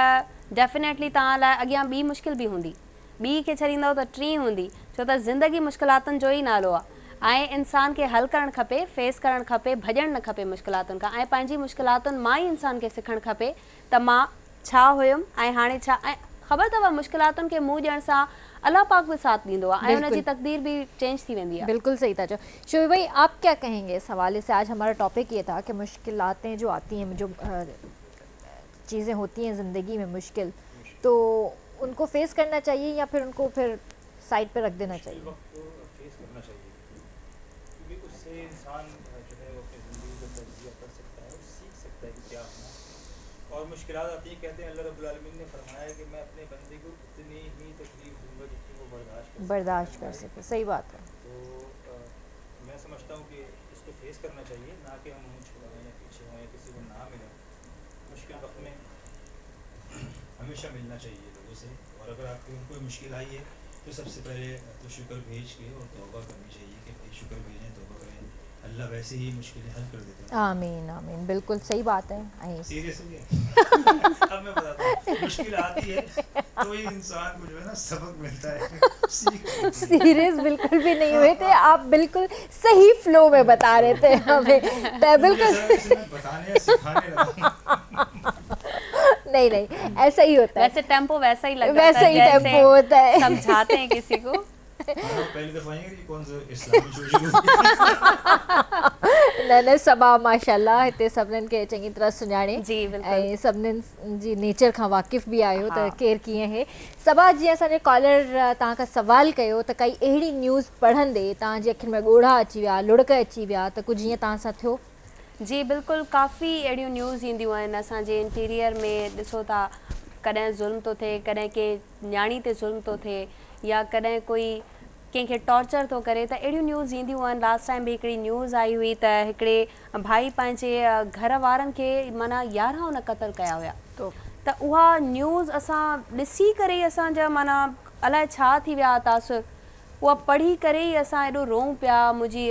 डेफिनेटली तव्हां लाइ अॻियां ॿी मुश्किल बि हूंदी, ॿी खे छॾींदव त टी हूंदी, छो त ज़िंदगी मुश्किलातुनि जो ई नालो आहे ऐं इंसान खे हल करणु खपे, फेस करणु खपे, भॼणु न खपे मुश्किलातुनि खां ऐं पंहिंजी मुश्किलातुनि मां ई इंसान खे सिखणु खपे त मां छा हुयुमि ऐं हाणे छा। ऐं ख़बर अथव मुश्किलातुनि खे मुंहुं ॾियण सां अलाह पाक बि साथ ॾींदो आहे ऐं हुनजी तक़दीर बि चेंज थी वेंदी आहे। बिल्कुल सही था चओ। शोबी भाई, आप क्या कहेंगे इस हवाले से? आज हमारा टॉपिक ये था कि मुश्किलातें जो आती हैं, जो चीज़ें होती हैं ज़िंदगी में मुश्किल, तो उनको फेस करना चाहिए या फिर उनको फिर साइड पे रख देना चाहिए? फेस करना चाहिए, क्योंकि उससे इंसान जो है वो अपनी ज़िंदगी का तजज़िया कर सकता है और सीख सकता है कि क्या होना। और मुश्किलात आती हैं, कहते हैं अल्लाह रब्बुल आलमीन ने फरमाया कि मैं अपने बंदे को उतनी ही तकलीफ़ दूंगा जितनी वो बर्दाश्त कर सके। सही बात है। तो मैं समझता हूँ कि इसको फेस करना चाहिए, ना कि हम मुँह छुड़ाएँ या पीछे हों या किसी को ना मिलें। मुश्किल वक्त में हमेशा मिलना चाहिए लोगों से, और अगर आपको कोई मुश्किल आई है तो सबसे पहले तो शुक्र भेज के और तौबा करनी चाहिए कि भाई शुक्र भेजें, तौबा करें, अल्लाह वैसे ही मुश्किलें हल कर देता है। आमीन आमीन, बिल्कुल सही बात है। सीरियस हो गया? अब मैं बताता हूँ, मुश्किल आती है तो ये इंसान को जो है ना सबक मिलता है। सीरियस बिल्कुल भी नहीं हुए थे आप, बिल्कुल सही फ्लो में बता रहे थे हमें। बिल्कुल बताने सिखाने लगा। नहीं नहीं, ऐसा ही होता है। वैसे टेम्पो वैसा ही लगता है, वैसा ही टेम्पो होता है, समझाते हैं किसी को। पहली दफा ये कौन सा इस्लामी शो शुरू न न सबा माशाल्लाह हिते सभिनीनि खे चङी तरह सुञाणे जी बिल्कुल, ऐं सभिनीनि जी नेचर खां वाक़िफ़ बि आहियो त केरु कीअं आहे। सबा जीअं असांजे कॉलर तव्हां खां सवाल कयो त काई अहिड़ी न्यूज़ पढ़ंदे तव्हांजी अखियुनि में ॻोढ़ा अची विया, लुड़क अची विया, त कुझु ईअं तव्हां सां थियो? जी बिल्कुलु, काफ़ी अहिड़ियूं न्यूज़ ईंदियूं आहिनि असांजे इंटीरियर में। ॾिसो था कॾहिं ज़ुल्म थो थिए, कॾहिं कंहिं नियाणी ते ज़ुल्म थो थिए या कॾहिं कोई कंहिंखे टॉर्चर थो करे, त अहिड़ियूं न्यूज़ ईंदियूं आहिनि। लास्ट टाइम बि हिकिड़ी न्यूज़ आई हुई त हिकिड़े भाई पंहिंजे घर वारनि खे माना 11 हुन क़तल कया हुया, त उहा न्यूज़ असां ॾिसी करे ई असांजा माना अलाए छा थी विया तासुर, उहा पढ़ी करे ई असां एॾो रोऊं पिया। मुंहिंजी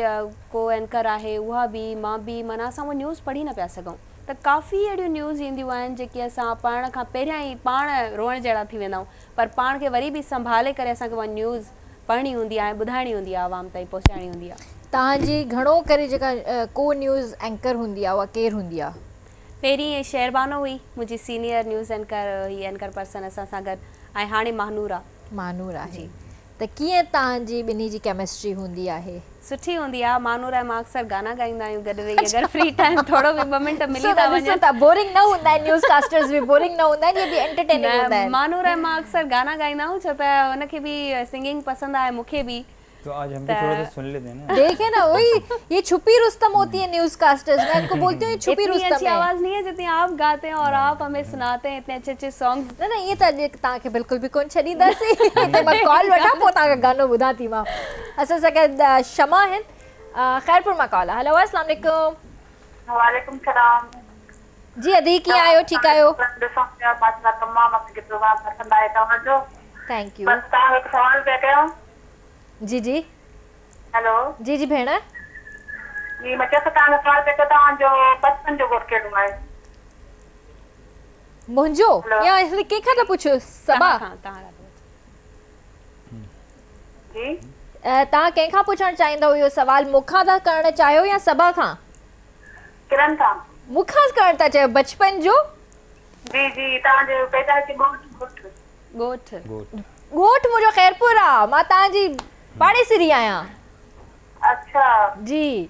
को एंकर आहे उहा बि, मां बि, माना असां उहा न्यूज़ पढ़ी न पिया सघूं। त काफ़ी अहिड़ियूं न्यूज़ ईंदियूं आहिनि जेके असां पढ़ण खां पहिरियां ई पाण रोअण जहिड़ा थी वेंदा आहियूं, पर पाण खे वरी बि संभाले करे असांखे उहा न्यूज़ पढ़णी हूंदी आहे, ॿुधाइणी हूंदी आहे, आवाम ताईं पहुचाइणी हूंदी आहे। तव्हांजी घणो करे जेका को न्यूज़ एंकर हूंदी आहे उहा केरु हूंदी आहे? पहिरीं शेरबानो हुई मुंहिंजी सीनियर न्यूज़ एंकर हुई, एंकर पर्सन असां सां गॾु, ऐं हाणे महानूर आहे। महानूर आहे। त कीअं तव्हांजी ॿिन्ही जी केमिस्ट्री हूंदी आहे? सुठी हूंदी आहे। महानूर ऐं मां अक्सर गाना ॻाईंदा आहियूं गॾु वेही, अगरि फ्री टाइम थोरो बि 2 मिंट मिली था वञनि त बोरिंग न हूंदा आहिनि, न्यूज़ कास्टर्स बि बोरिंग न हूंदा आहिनि, इहे बि एंटरटेनिंग हूंदा आहिनि। महानूर ऐं मां अक्सर गाना ॻाईंदा आहियूं, छो त हुनखे बि सिंगिंग पसंदि आहे, मूंखे बि। तो आज हम भी थोड़ा सा सुन लेते हैं ना। देखे ना, वही ये छुपी रुस्तम होती है न्यूज़ कास्टर्स। मैं इनको बोलती हूँ ये छुपी रुस्तम अच्छी है। आवाज नहीं है जितनी आप गाते हैं और आप हमें सुनाते हैं इतने अच्छे अच्छे सॉन्ग्स। न न, इएं त अॼु तव्हांखे बिल्कुलु बि कोन छॾींदासीं। हिते मां कॉल वठां पोइ तव्हांखां गानो ॿुधां थी मां। असां सां गॾु शमा आहिनि, ख़ैरपुर मां कॉल आहे। हेलो, अस्सलाम वालेकुम। वालेकुम सलाम। जी अदी, कीअं आहियो? ठीकु आहियो? तमामु असांखे प्रोग्राम पसंदि आहे तव्हांजो। Thank you. बसि तव्हां हिकु सवाल पिया कयूं। जी जी। हेलो। जी जी भेण। जी मां चयो त तव्हांखां सवाल पिया कयो, तव्हांजो बचपन जो ॻोठ कहिड़ो आहे? मुंहिंजो या कंहिंखां था पुछो? सबा जी, तव्हां कंहिंखां पुछणु चाहींदव इहो सवाल? मूंखां था करणु चाहियो या सबा खां? किरण खां। मूंखां करणु था चाहियो बचपन जो? जी जी, तव्हांजो पैदाइशी ॻोठ? ॻोठ ॻोठ मुंहिंजो ख़ैरपुर आहे, मां तव्हांजी पाड़ेसरी आहियां। अच्छा जी।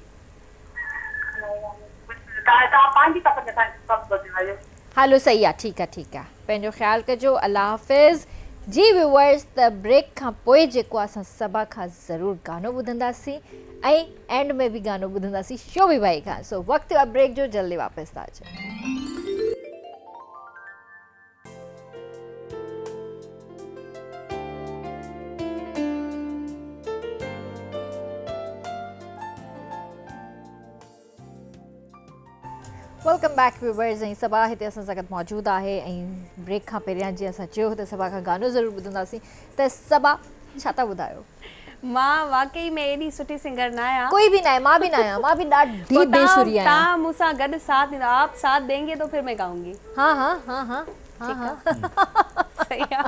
हलो, सही आहे, ठीकु आहे ठीकु आहे। पंहिंजो ख़्यालु कजो, अलाह हाफ़िज़। जी व्यूअर्स, त ब्रेक खां पोइ जेको असां सबा खां ज़रूरु गानो ॿुधंदासीं ऐं एंड में बि गानो ॿुधंदासीं शोबी भाई खां। सो वक़्तु आहे ब्रेक जो, जल्दी वापसि था अचूं। Welcome back viewers ۽ صبا هتي اسان سان گڏ موجود آهي ۽ بريڪ کان پهريان جيئن اسان چيو ته صبا کان گانو ضرور ٻڌنداسين ته صبا ڇا ٿا ٻڌايو؟ مان واقعي ۾ ايڏي سٺي سنگر نه آهيان. ڪوئي به ناهي مان به نه آهيان مان به ڏاڍي بي سري آهيان. توهان مون سان گڏ ساٿ ڏيندا آپ ساٿ دينگي تو ڦر مين گائونگي. ها ها ها ها ها ها صحيح آ.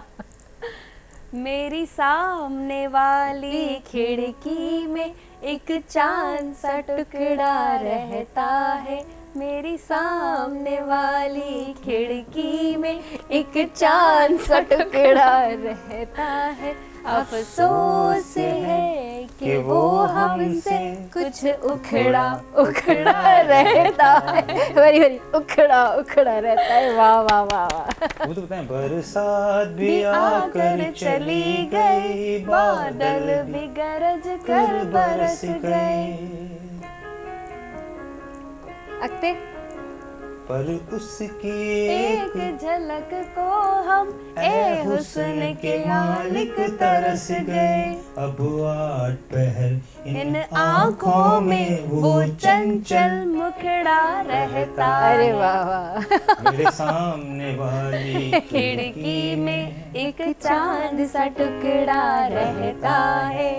ميري سامني والي کڙڪي ۾ ايڪ چاند سا ٽڪڙا رهتا هي ميري سامني والي کڙڪي ۾ ايڪ چاند سا ٽڪڙا رهتا هي افسوس هي ڪي وو هم سي ڪجهه اکڙا اکڙا رهتا هي وري وري اکڙا اکڙا رهتا هي واه واه واه واه وو تو بتائين برسات ڀي آڪر چلي گئي بادل ڀي گرج ڪر برس گئي. اڳتي. پر اس ڪي ايڪ جهلڪ ڪو هم اي حسن ڪي مالڪ ترس گئي. اب آٺ پهر ان آنکون ۾ وو چنچل مکڙا رهتا هي. اري واه واه. ميري سامني والي کڙڪي ۾ ايڪ چاند سا ٽڪڙا رهتا هي.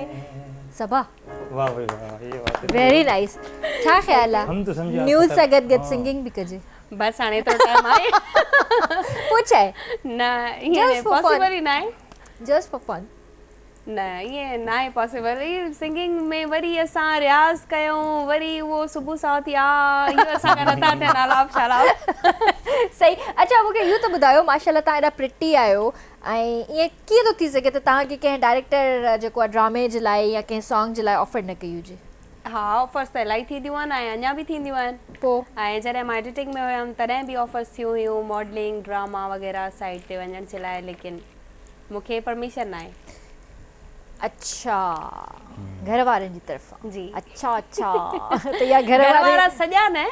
صبا. واه ڀائي واه يي بات ويري نائيس ڇا خيال آ هم تو سمجهي نيوز سان گڏ گڏ سنگنگ به ڪجي. بس هاڻي ايترو ٽائيم آهي. پوء ڇا آهي. نه ائين پاسيبل ئي ناهي. Just for fun. نه ائين ناهي پاسيبل سنگنگ ۾ وري اسان رياض ڪيون وري اهو صبح سان اٿي آ اهو اسان کان نٿا ٿين آلاپ شالاپ. صحيح اڇا مونکي اهو ته ٻڌايو ماشاءالله توهان ايڏا پرٽي آهيو ۽ ائين ڪيئن ٿو ٿي سگهي ته توهان کي ڪنهن ڊائريڪٽر جيڪو آهي ڊرامي جي لاء يا ڪنهن سانگ جي لاء آفر نه ڪئي هجي. ها آفرس ته الاهي ٿينديون آهن ۽ اڃا به ٿينديون آهن. پوء؟ ۽ جڏهن مان ايڊيٽنگ ۾ هيم تڏهن به آفرس ٿيون هيون ماڊلنگ ڊراما وغيره سائيڊ تي وڃڻ جي لاء ليڪن مون کي پرميشن ناهي. اڇا گهر وارن جي طرفان. جي. اڇا اڇا ته اها گهر واري. گهر وارا سڄا نه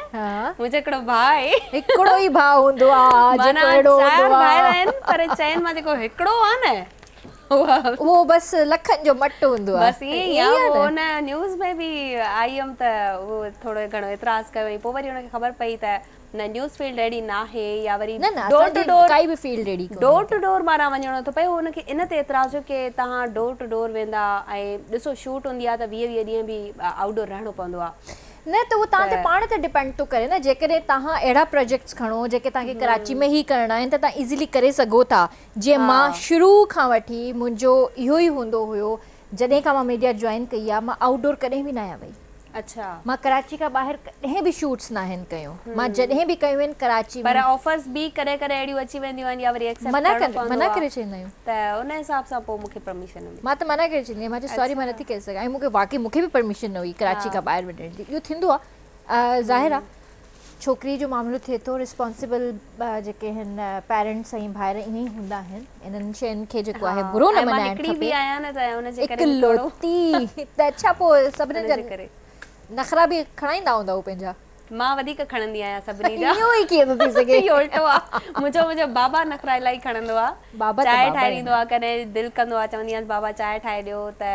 منهنجو هڪڙو ڀاء آهي. هڪڙو ئي ڀاء هوندو آ جيڪو اهڙو هوندو آ. چار ڀائر آهن پر چئن مان جيڪو هڪڙو آ نه اهو بس لکن جو مٽ هوندو آ. بس ائين ئي آ اهو ان نيوز ۾ به آئي هيم ته اهو ٿورو گهڻو اعتراض ڪيو ۽ پوء وري ان کي خبر پئي ته نه نيوز فيلڊ اهڙي ناهي يا وري نه نه ڊور اسان ٽو جي ڊور ڪائي به فيلڊ اهڙي ڪونهي. ڊور ٽو ڊور معنيٰ وڃڻو ٿو پئي ان کي ان تي اعتراض هيو ڪي توهان ڊور ٽو ڊور ويندا ۽ ڏسو شوٽ هوندي آهي ته ويهه ويهه ڏينهن به آئوٽ ڊور رهڻو پوندو آهي. نه ته اهو توهان تي پاڻ تي ڊپينڊ ٿو ڪري نه جيڪڏهن توهان اهڙا پروجيڪٽس کڻو جيڪي توهان کي ڪراچي ۾ ئي ڪرڻا آهن ته توهان ايزلي ڪري سگهو ٿا جيئن مان شروع کان وٺي منهنجو اهو ئي هوندو هيو جڏهن کان مان ميڊيا جوائن ڪئي آهي مان آئوٽ ڊور ڪڏهن به ناهيان وئي. اڇا. مان ڪراچي کان ٻاهر ڪڏهن به شوٽس ناهن ڪيون مان جڏهن به ڪيون آهن ڪراچي پر آفرز به ڪڏهن ڪڏهن اهڙيون اچي وينديون آهن يا وري ايڪسيپٽ ڪرڻو پوندو منع ڪري ڇڏيندا آهيون ته ان حساب سان پوء مونکي پرميشن نه ملي. مان ته منع ڪري ڇڏيندي آهيان مان چيو سوري مان نٿي ڪري سگهان ۽ مونکي واقعي مونکي به پرميشن نه هئي ڪراچي کان ٻاهر وڃڻ جي اهو ٿيندو آهي ظاهر آهي ڇوڪري جو معاملو ٿئي ٿو ريسپانسبل جيڪي آهن پيرنٽس ۽ ڀائر ائين ئي هوندا آهن انهن شين کي جيڪو آهي برو نه ملهائڻ کپي اڪلوتي ته اڇا پوء سڀني جا نخرا به کڻائيندا هوندا هو پنهنجا. مان وڌيڪ کڻندي آهيان سڀني جا. اهو ئي ڪيئن ٿو ٿي سگهي. اهو الٽو آ منهنجو منهنجو بابا نخرا الاهي کڻندو آ چانهه ٺاهي ڏيندو آ ڪڏهن دل ڪندو آ چوندي آهيانس بابا چانهه ٺاهي ڏيو ته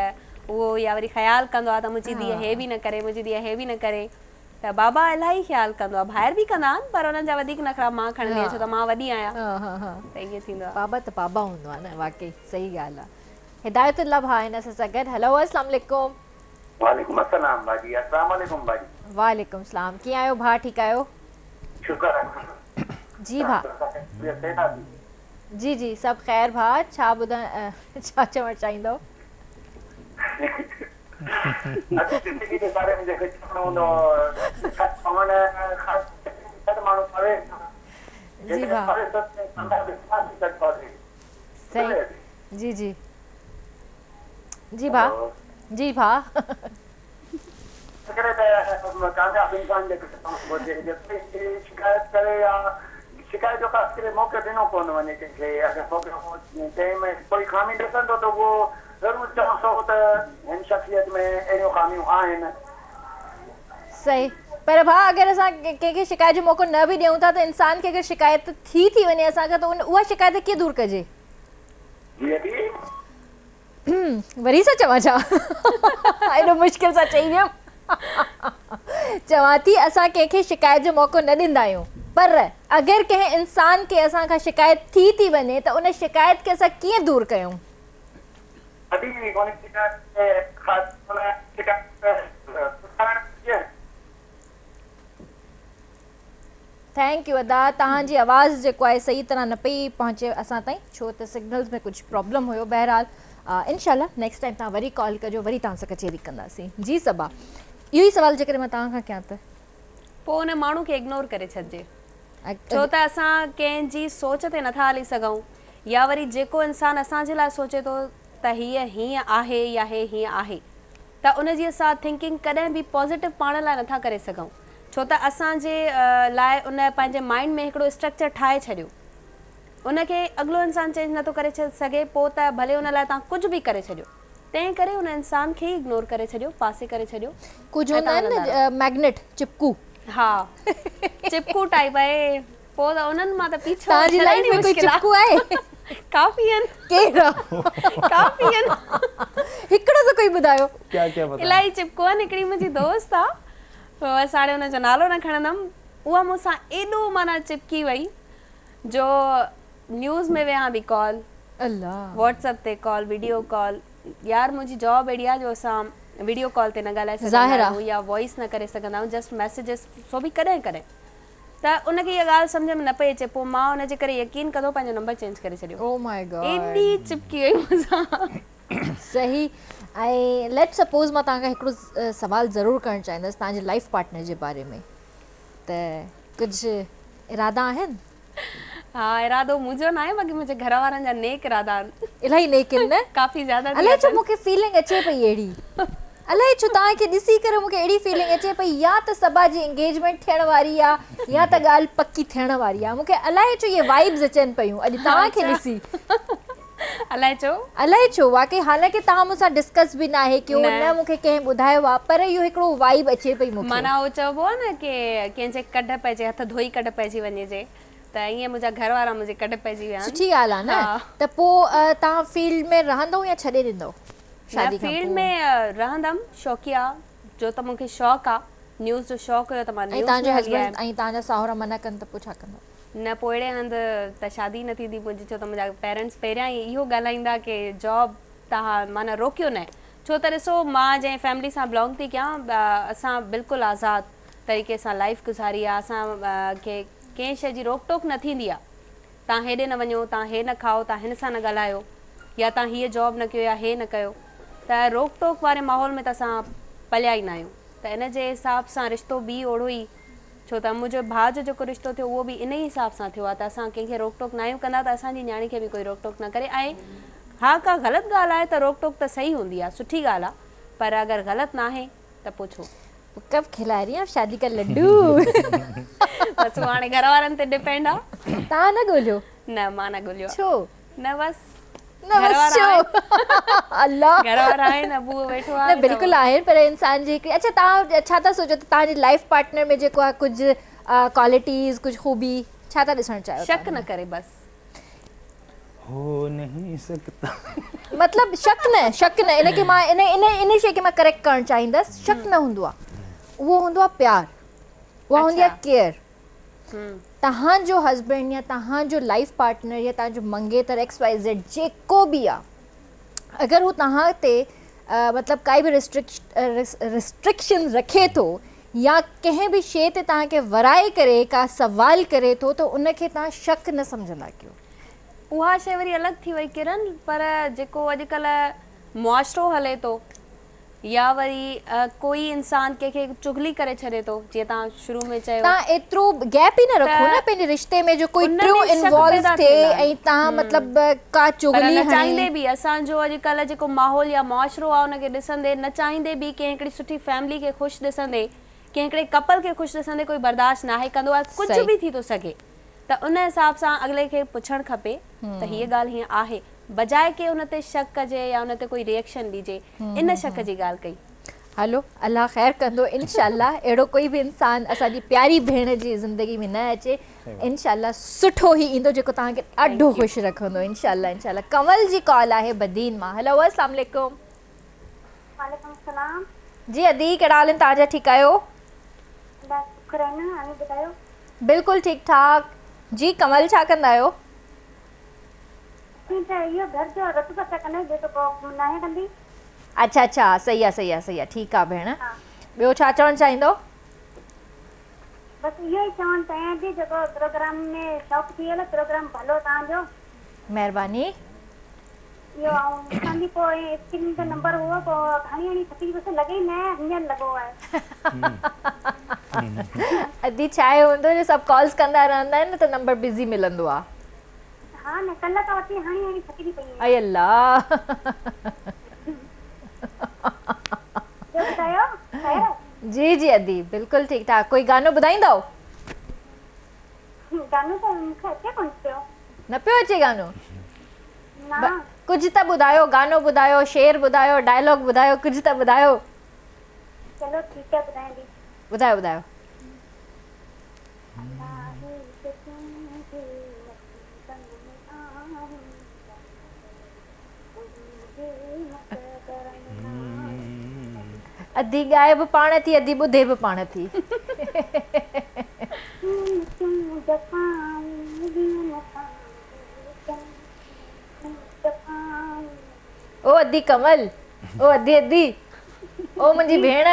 اهو يا وري خيال ڪندو آ ته منهنجي ڌيء هي به نه ڪري منهنجي ڌيء هي به نه ڪري. ته بابا الاهي خيال ڪندو آهي ڀائر به ڪندا آهن پر انهن جا وڌيڪ نخرا مان کڻندي آهيان ڇو ته مان وڏي آهيان ته ائين ٿيندو آهي. بابا ته بابا هوندو آهي نه واقعي صحيح ڳالهه آهي هدايت الله ڀاء آهن اسان سان گڏ هلو اسلام عليڪم. وعليڪم السلام باجي السلام عليڪم باجي. وعليڪم السلام ڪيئن آهيو ڀاء ٺيڪ آهيو. شڪر آهي. جي ڀاء. جي جي سڀ خير ڀاء ڇا ٻڌائڻ ڇا چوڻ چاهيندؤ. اڄ زندگي جي باري ۾ جيڪو چوڻو هوندو سچ پوڻ کان سچ ماڻهو پوي جي ڀاء صحيح جي جي جي ڀاء جي ڀاء ڪري ته ڪامياب انسان جي گهرجي شڪايت ڪري يا شڪايت جو خاص ڪري موقعو ڏنو ڪونه وڃي ڪنهن کي اگر موقعو ڪنهن ۾ ڪوئي خامي ڏسندو ته اهو ضرور چوندو ته هن شخصيت ۾ اهڙيون خاميون آهن. صحيح پر ڀاء اگر اسان ڪنهن کي شڪايت جو موقعو نه به ڏيون ٿا ته انسان کي اگر شڪايت ٿي ٿي وڃي اسان کان ته اها شڪايت ڪيئن دور ڪجي؟ جي ادي. وري سان چوان ڇا؟ ايڏو مشڪل سان چئي ويم. چوان ٿي اسان ڪنهن کي شڪايت جو موقعو نه ڏيندا آهيون پر اگر ڪنهن انسان کي اسان کان شڪايت ٿي ٿي وڃي ته ان شڪايت کي اسان ڪيئن دور ڪيون؟ ادي ان شڪايت کي شڪايت سڌارڻ گهرجي. Thank you ادا توهان جي آواز جيڪو آهي صحيح طرح نه پئي پهچي اسان تائين ڇو ته سگنلز ۾ ڪجهه پرابلم هيو بهرحال انشاء الله نيڪسٽ ٽائيم توهان وري ڪال ڪجو وري توهان سان ڪچهري ڪنداسين جي صبا اهو ئي سوال جيڪڏهن مان توهان کان ڪيان ته. پوء ان ماڻهو کي اگنور ڪري ڇڏجي ڇو ته اسان ڪنهن جي سوچ تي نٿا هلي سگهون يا وري جيڪو انسان اسان جي لاء سوچي ٿو ته هيء هيئن آهي يا هي هيئن آهي ته ان جي اسان ٿنڪنگ ڪڏهن به پازيٽو پاڻ لاء نٿا ڪري سگهون ڇو ته اسان جي لاء ان پنهنجي مائنڊ ۾ هڪڙو اسٽرڪچر ٺاهي ڇڏيو ان کي اڳلو انسان چينج نٿو ڪري سگهي پوء ته ڀلي ان لاء توهان ڪجهه به ڪري ڇڏيو تنهن ڪري ان انسان کي ئي اگنور ڪري ڇڏيو پاسي ڪري ڇڏيو ڪجهه هوندا آهن نه ميگنيٽ چپڪو. ها چپڪو ٽائيپ آهي پوء ته انهن مان ته پيڇو توهان جي ڇڏائڻ لائيف ئي ۾ ڪوئي مشڪل آهي. چپڪو آهي؟ ڪافي آهن. ڪير آ؟ ڪافي آهن. هڪڙو ته ڪوئي ٻڌايو. ڪيا ڪيا بتائين. الاهي چپڪو آهن هڪڙي منهنجي دوست آ بس هاڻي ان جو نالو نه کڻندم اها مون سان ايڏو معنيٰ چپڪي وئي جو نيوز ۾ ويهان به ڪال الله واٽس اپ تي ڪال وڊيو ڪال يار منهنجي جاب اهڙي آ جو اسان وڊيو ڪال تي نه ڳالهائي سگهندا ظاهر آ. آهيون يا وائس نه ڪري سگهندا آهيون جسٽ ميسيجز سو به ڪڏهن ڪڏهن ته ان کي اها ڳالهه سمجهه ۾ نه پئي اچي پوء مان ان جي ڪري يقين ڪندو پنهنجو نمبر چينج ڪري ڇڏيو او ماء گاڊ ايڏي چپڪي وئي مون سان. صحيح ۽ ليٽ سپوز مان توهان کان هڪڙو سوال ضرور ڪرڻ چاهيندس توهان جي لائيف پارٽنر جي باري ۾ ته ڪجهه ارادا آهن؟ ها ارادو منهنجو ناهي باقي منهنجي گهر وارن جا نيڪ ارادا آهن. الاهي نيڪ آهن نه؟ ڪافي زياده ٿي الائي ڇو اچن. مون کي فيلنگ اچي پئي اهڙي الائي ڇو توهان کي ڏسي ڪري مون کي اهڙي فيلنگ اچي پئي يا ته صبا جي انگيجمينٽ ٿيڻ واري آ يا ته ڳالهه پڪي ٿيڻ واري آ مون کي الائي ڇو اهي وائبز اچن پيون اڄ توهان کي ڏسي. الائي ڇو. الائي ڇو واقعي حالانڪه توهان مون سان ڊسڪس به ناهي ڪيو نه مون کي ڪنهن ٻڌايو آ پر اهو هڪڙو وائب اچي پئي مون کي. معنيٰ اهو چئبو آ نه ڪي ڪنهن جي ڪڍ پئجي هٿ ڌوئي ڪڍ پئجي وڃجي ته ائين منهنجا گهر وارا منهنجي ڪڍ پئجي ويا آهن. سٺي ڳالهه آ نه ته پو توهان فيلڊ ۾ رهندو يا ڇڏي ڏيندو شادي کان نه فيلڊ پو. ۾ رهندم شوقيه جو ته مون کي شوق آ نيوز جو شوق هيو ته مان ۽ نيوز توهان جو ۾ هلي هسبنڊ آيم. ۽ توهان جا ساهرا منع ڪن ته پو ڇا ڪندو. نه پوء اهڙي هنڌ ته شادي نه ٿيندي منهنجي ڇو ته منهنجا پيرنٽس پهريان ئي اهو ڳالهائيندا ڪي جاب توهان معنيٰ روڪيو نه ڇو ته ڏسو مان جنهن فيملي سان بلانگ ٿي ڪيان اسان بلڪل آزاد طريقي سان لائيف گذاري آ اسان کي ڪنهن شيء جي روڪ ٽوڪ نه ٿيندي آ توهان هيڏي نه وڃو توهان هي نه کائو توهان هن سان نه ڳالهايو يا توهان هيء جاب نه ڪيو يا هي نه ڪيو ته روڪ ٽوڪ واري ماحول ۾ ته اسان پليا ئي نه آهيون ته ان جي حساب سان رشتو به اوڙو ئي ڇو ته منهنجي ڀاء جو جيڪو رشتو ٿيو اهو به انهي حساب سان ٿيو آهي ته اسان ڪنهن کي روڪ ٽوڪ ناهيون ڪندا ته اسان جي نياڻي کي به ڪوئي روڪ ٽوڪ نه ڪري ۽ ها ڪا غلط ڳالهه آهي ته روڪ ٽوڪ ته صحيح هوندي آهي سٺي ڳالهه آهي پر اگر غلط ناهي ته پوء ڇو؟ ڪب کلائي رهي آپ شادي ڪا لڊو. بس اهو هاڻي گهر وارن تي ڊپينڊ آ. توهان نه ڳوليو؟ نه مان نه ڳوليو آ. ڇو؟ نه بس نه بس ڇو الله گهر وارا آهن ابو ويٺو آهي نه بلڪل آهن پر انسان جي هڪڙي اڇا توهان ڇا ٿا سوچو ته توهان جي لائيف پارٽنر ۾ جيڪو آهي ڪجهه ڪوالٽيز ڪجهه خوبي ڇا ٿا ڏسڻ چاهيو شڪ نه ڪري بس هو نهين سڪتا مطلب شڪ نه شڪ نه ان کي مان ان ان ان شي کي مان ڪريڪٽ ڪرڻ چاهيندس شڪ نه هوندو آهي اهو هوندو آهي پيار اها هوندي آهي ڪيئر توهان جو هسبينڊ يا توهان جو لائيف پارٽنر يا توهان جو منگيتر ايڪس وائي زيڊ جيڪو به آ اگر هو توهان تي مطلب ڪائي به ريسٽرڪشن رکي ٿو يا ڪنهن به شي تي توهان کي ورائي ڪري ڪا سوال ڪري ٿو ته ان کي توهان شڪ نه سمجهندا ڪيو. اها شي وري الڳ ٿي وئي ڪرن پر جيڪو اڄڪلهه معاشرو هلي ٿو يا وري ڪوئي انسان ڪنهن کي چغلي ڪري ڇڏي ٿو جيئن توهان شروع ۾ چيو. توهان ايترو گيپ ئي نه رکو نه پنهنجي رشتي ۾ جو ڪوئي ٽيون انوالو ٿئي ۽ توهان مطلب ڪا چغلي پر نه هڻي. چاهيندي به اسان جو اڄڪلهه جيڪو ماحول يا معاشرو آهي ان کي ڏسندي نه چاهيندي به ڪنهن هڪڙي سٺي فيملي کي خوش ڏسندي ڪنهن هڪڙي ڪپل کي خوش ڏسندي ڪوئي برداشت ناهي ڪندو آهي ڪجهه به ٿي ٿو سگهي ته ان حساب سان اڳلي کي پڇڻ کپي ته هيء ڳالهه هيئن آهي بجاء ڪي ان تي شڪ ڪجي يا ان تي ڪوئي ري ايڪشن ڏجي ان شڪ جي ڳالهه ڪئي. هلو الله خير ڪندو انشاء الله اهڙو ڪوئي به انسان اسان جي پياري ڀيڻ جي زندگي ۾ نه اچي انشاء الله سٺو ئي ايندو جيڪو توهان کي ڏاڍو خوش رکندو انشاء الله انشاء الله ڪنول جي ڪال آهي بدين مان هلو السلام عليڪم. وعليڪم السلام. جي ادي ڪهڙا حال آهن توهان جا ٺيڪ آهيو. شڪر آهي نه، اوهين ٻڌايو؟ بلڪل ٺيڪ ٺاڪ. جي ڪمل ڇا ڪندا آهيو؟ اسين ته اهو گهر جو رڌ پچاء ڪندا آهيون ٻيو ته ڪو ناهي ڪندي. اڇا اڇا صحيح آ صحيح آ صحيح آ ٺيڪ آ ڀيڻ ٻيو ڇا چوڻ چاهيندو؟ بس اهو ئي چوڻ چاهيان ٿي جيڪو پروگرام ۾ شوق ٿي ويو پروگرام ڀلو توهان جو. مهرباني. اهو آئون ڏسان ٿي پوء اسڪرين تي نمبر هئو پوء هڻي هڻي ٿڪجي پيس لڳي ئي نه هينئر لڳو آهي. ادي ڇا آهي هوندو جو سڀ ڪالز ڪندا رهندا آهن نه ته نمبر بزي ملندو آ. ها نه ڪلهه کان وٺي هڻي هڻي ٿڪجي پئي آهيان. اي الله. ٻيو ٻڌايو خير. جي جي ادي بلڪل ٺيڪ ٺاڪ ڪوئي گانو ٻڌائيندؤ. گانو ته مون کي اچي ڪونه پيو. نه پيو اچي گانو؟ نه. ڪجهه ته ٻڌايو گانو ٻڌايو شعر ٻڌايو ڊائلاگ ٻڌايو ڪجهه ته ٻڌايو. چلو ٺيڪ آهي ٻڌايان ٿي. ٻڌايو ٻڌايو. الاهي ته تنهنجي نصيبن ۾ آهين منهنجي مقدرن ناهي. اڌي ڳائي به پاڻ ٿي اڌي ٻڌي به پاڻ ٿي. او ادي ڪمل او ادي ادي او منهنجي ڀيڻ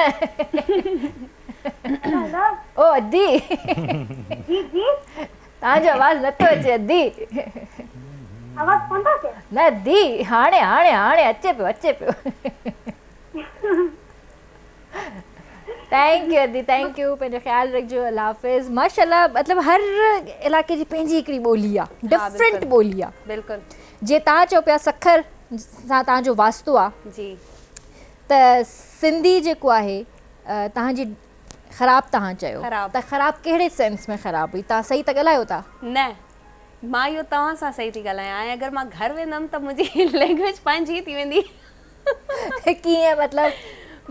او ادي جي جي توهان جو آواز نٿو اچي ادي آواز ڪونه ٿو اچي نه ادي هاڻي هاڻي هاڻي اچي پيو اچي پيو thank you ادي thank you پنهنجو خيال رکجو الله حافظ ماشاءالله مطلب هر علائقي جي پنهنجي هڪڙي ٻولي آ ڊفرنٽ ٻولي آ بلڪل جي توهان چئو پيا سکر سان توهان جو واسطو آ جي ته سنڌي جيڪو آهي توهان جي خراب توهان چيو ته خراب ڪهڙي سينس ۾ خراب هئي توهان صحيح ته ڳالهايو ٿا نه مان اهو توهان سان صحيح ٿي ڳالهايان ۽ اگر مان گهر ويندم ته منهنجي لينگويج پنهنجي ٿي ويندي ڪيئن مطلب؟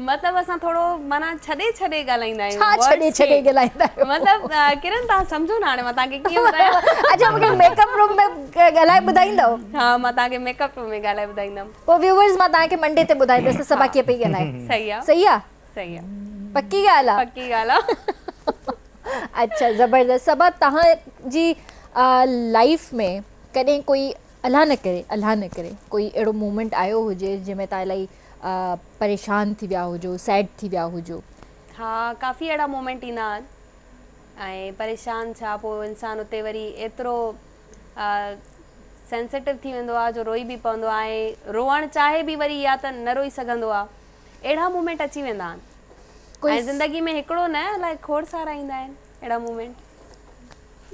مطلب اسان ٿورو معنيٰ ڇڏي ڇڏي ڳالهائيندا آهيون ڇا ڇڏي ڇڏي ڳالهائيندا آهيو؟ مطلب ڪرن توهان سمجهو نه هاڻي مان توهان کي ڪيئن ٻڌايان اڇا مونکي ميڪ اپ روم ۾ ڳالهائي ٻڌائيندؤ؟ ها مان توهان کي ميڪ اپ روم ۾ ڳالهائي ٻڌائيندم. پوء ويوئرز مان توهان کي منڊي تي ٻڌائيندس ته صبا ڪيئن پئي ڳالهائي. صحيح آ. صحيح آ؟ صحيح آ. پڪي ڳالهه آ؟ پڪي ڳالهه آ. اڇا زبردست صبا توهان جي لائيف ۾ ڪڏهن ڪوئي الله نه ڪري الله نه ڪري ڪوئي اهڙو مومينٽ آيو هجي جنهن ۾ توهان الاهي پريشان ٿي ويا هجو سيڊ ٿي ويا هجو. ها ڪافي اهڙا مومينٽ ايندا آهن ۽ پريشان ڇا پوء انسان اتي وري ايترو سينسيٽو ٿي ويندو آهي جو روئي به پوندو آهي ۽ روئڻ چاهي به وري يا ته نه روئي سگهندو آهي اهڙا مومينٽ اچي ويندا آهن ۽ زندگي ۾ هڪڙو نه الائي کوڙ سارا ايندا آهن اهڙا مومينٽ.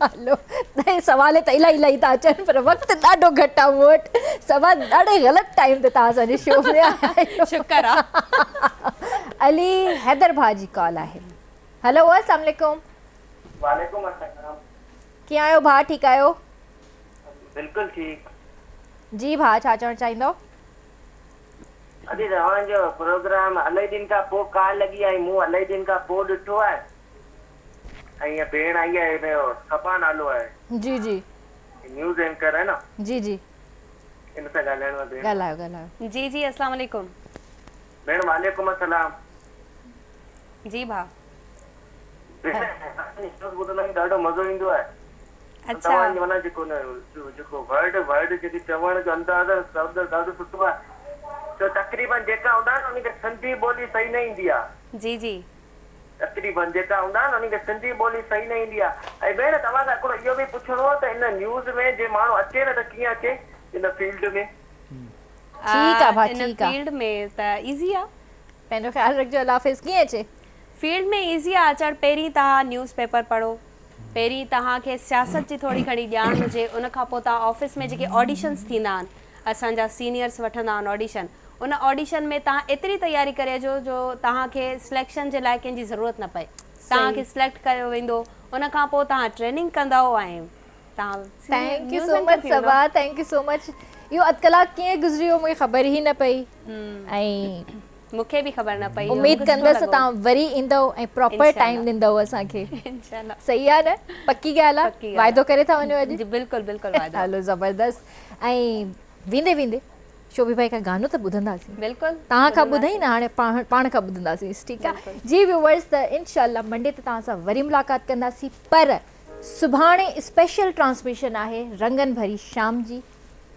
هلو ته سوال ته الاهي الاهي ٿا اچن پر وقت ڏاڍو گهٽ آ مون وٽ صبا ڏاڍي غلط ٽائيم تي توهان اسان جي شو ۾ آيا آهيو. شڪر آ. علي حيدر ڀاء جي ڪال آهي. هلو السلام عليڪم. وعليڪم السلام. ڪيئن آهيو ڀاء ٺيڪ آهيو؟ بلڪل ٺيڪ. جي ڀاء ڇا چوڻ چاهيندؤ؟ ادي توهان جو پروگرام الاهي ڏينهن کان پوء ڪال لڳي آهي مون الاهي ڏينهن کان پوء ڏٺو آهي ۽ هيء ڀيڻ آئي آهي هن جو صبا نالو آهي. جي جي. نيوز اينڪر آهي نه. جي جي. ان سان ڳالهائڻو آهي ڀيڻ. ڳالهايو ڳالهايو. جي جي السلام عليڪم. ڀيڻ وعليڪم السلام. جي ڀاء. ڀيڻ توهان جي نيوز ٻڌندا آهيون ڏاڍو مزو ايندو آهي. اڇا. توهان جي معنيٰ جيڪو نه جيڪو ورڊ ورڊ جيڪي چوڻ جو انداز آهي سڀ ڏاڍو سٺو آهي ڇو تقريبن جيڪا هوندا آهن انهن کي سنڌي ٻولي صحيح نه ايندي آهي. جي جي. تقريبن جيڪا هوندا آهن انهن کي سنڌي ٻولي صحيح نه ايندي آهي ۽ ڀيڻ توهان کان هڪڙو اهو به پڇڻو هو ته ان نيوز ۾ جي ماڻهو اچي نه ته ڪيئن اچي ان فيلڊ ۾. ٺيڪ آ ڀاء ان ٺيڪ آ. فيلڊ ۾ ته ايزي آ. پنهنجو خيال رکجو الله حافظ ڪيئن اچي. فيلڊ ۾ ايزي آ اچڻ پهرين توهان نيوز پيپر پڙهو پهرين توهان کي سياست جي ٿوري گهڻي ڄاڻ هجي ان کان پوء توهان آفيس ۾ جيڪي آڊيشنس ٿيندا آهن اسان جا سينيئرس وٺندا آهن آڊيشن ان آڊيشن ۾ توهان ايتري تياري ڪري اچو جو توهان کي سليڪشن جي لاء ڪنهن جي ضرورت نه پئي توهان کي سليڪٽ ڪيو ويندو ان کان پوء توهان ٽريننگ ڪندؤ ۽ توهان thank you so much Saba thank you so much اهو اڌ ڪلاڪ ڪيئن گذري ويو مونکي خبر ئي نه پئي ۽ مون کي به خبر نه پئي. اميد ڪندس ته توهان وري ايندؤ ۽ پراپر ٽائيم ڏيندؤ اسان کي. انشاءالله. صحيح آ نه پڪي ڳالهه آ واعدو ڪري ٿا وڃو اڄ. جي بلڪل بلڪل واعدو. هلو زبردست ۽ ويندي ويندي شوڀي ڀائي کان گانو ته ٻڌنداسين. بلڪل توهان کان ٻڌئي نه هاڻي پاڻ کان ٻڌنداسين ٺيڪ آ جي ويوورز ته انشاء الله منڊي تي توهان سان وري ملاقات ڪنداسين پر سڀاڻي اسپيشل ٽرانسميشن آهي رنگن ڀري شام جي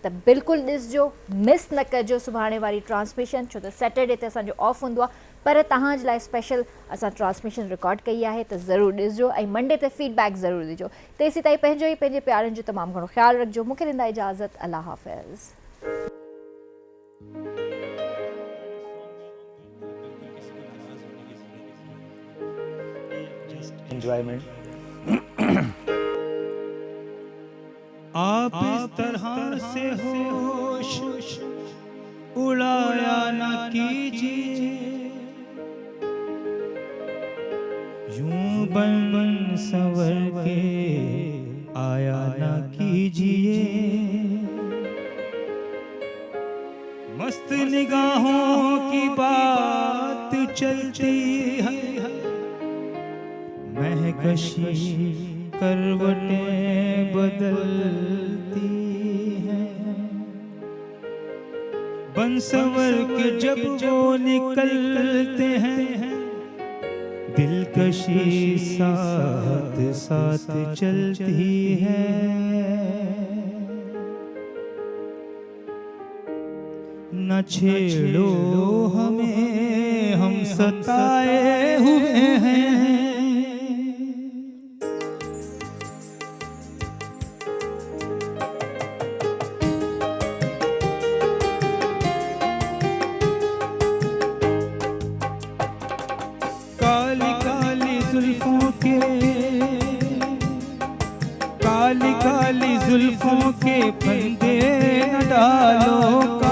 ته بلڪل ڏسجو مس نه ڪجو سڀاڻي واري ٽرانسميشن ڇو ته سيٽرڊي تي اسان جو آف هوندو آ پر توهان جي لاء اسپيشل اسان ٽرانسميشن رڪارڊ ڪئي آهي ته ضرور ڏسجو ۽ منڊي تي فيڊ بيڪ ضرور ڏجو تيسيتائين پنهنجو ۽ پنهنجي پيارن جو تمام گهڻو خيال رکجو مون کي ڏيندا اجازت الله حافظ. انجوائمينٽ. آپ اس طرح سي هوش اڙايا نه ڪيجيي يون بن سنور ڪي آيا نه ڪيجيي مست نگاهون ڪي بات چلتي هي مهڪشي ڪروٽين بدلتي هين بن سنور ڪي جب وو نڪلتي هين دلڪشي ساٿ ساٿ چلتي هي. نه ڇيڙو همين هم ستائي هوئي هين. ڪالي ڪالي زلفون ڪي ڪالي ڪالي زلفون ڪي ڦندي نه ڊالو.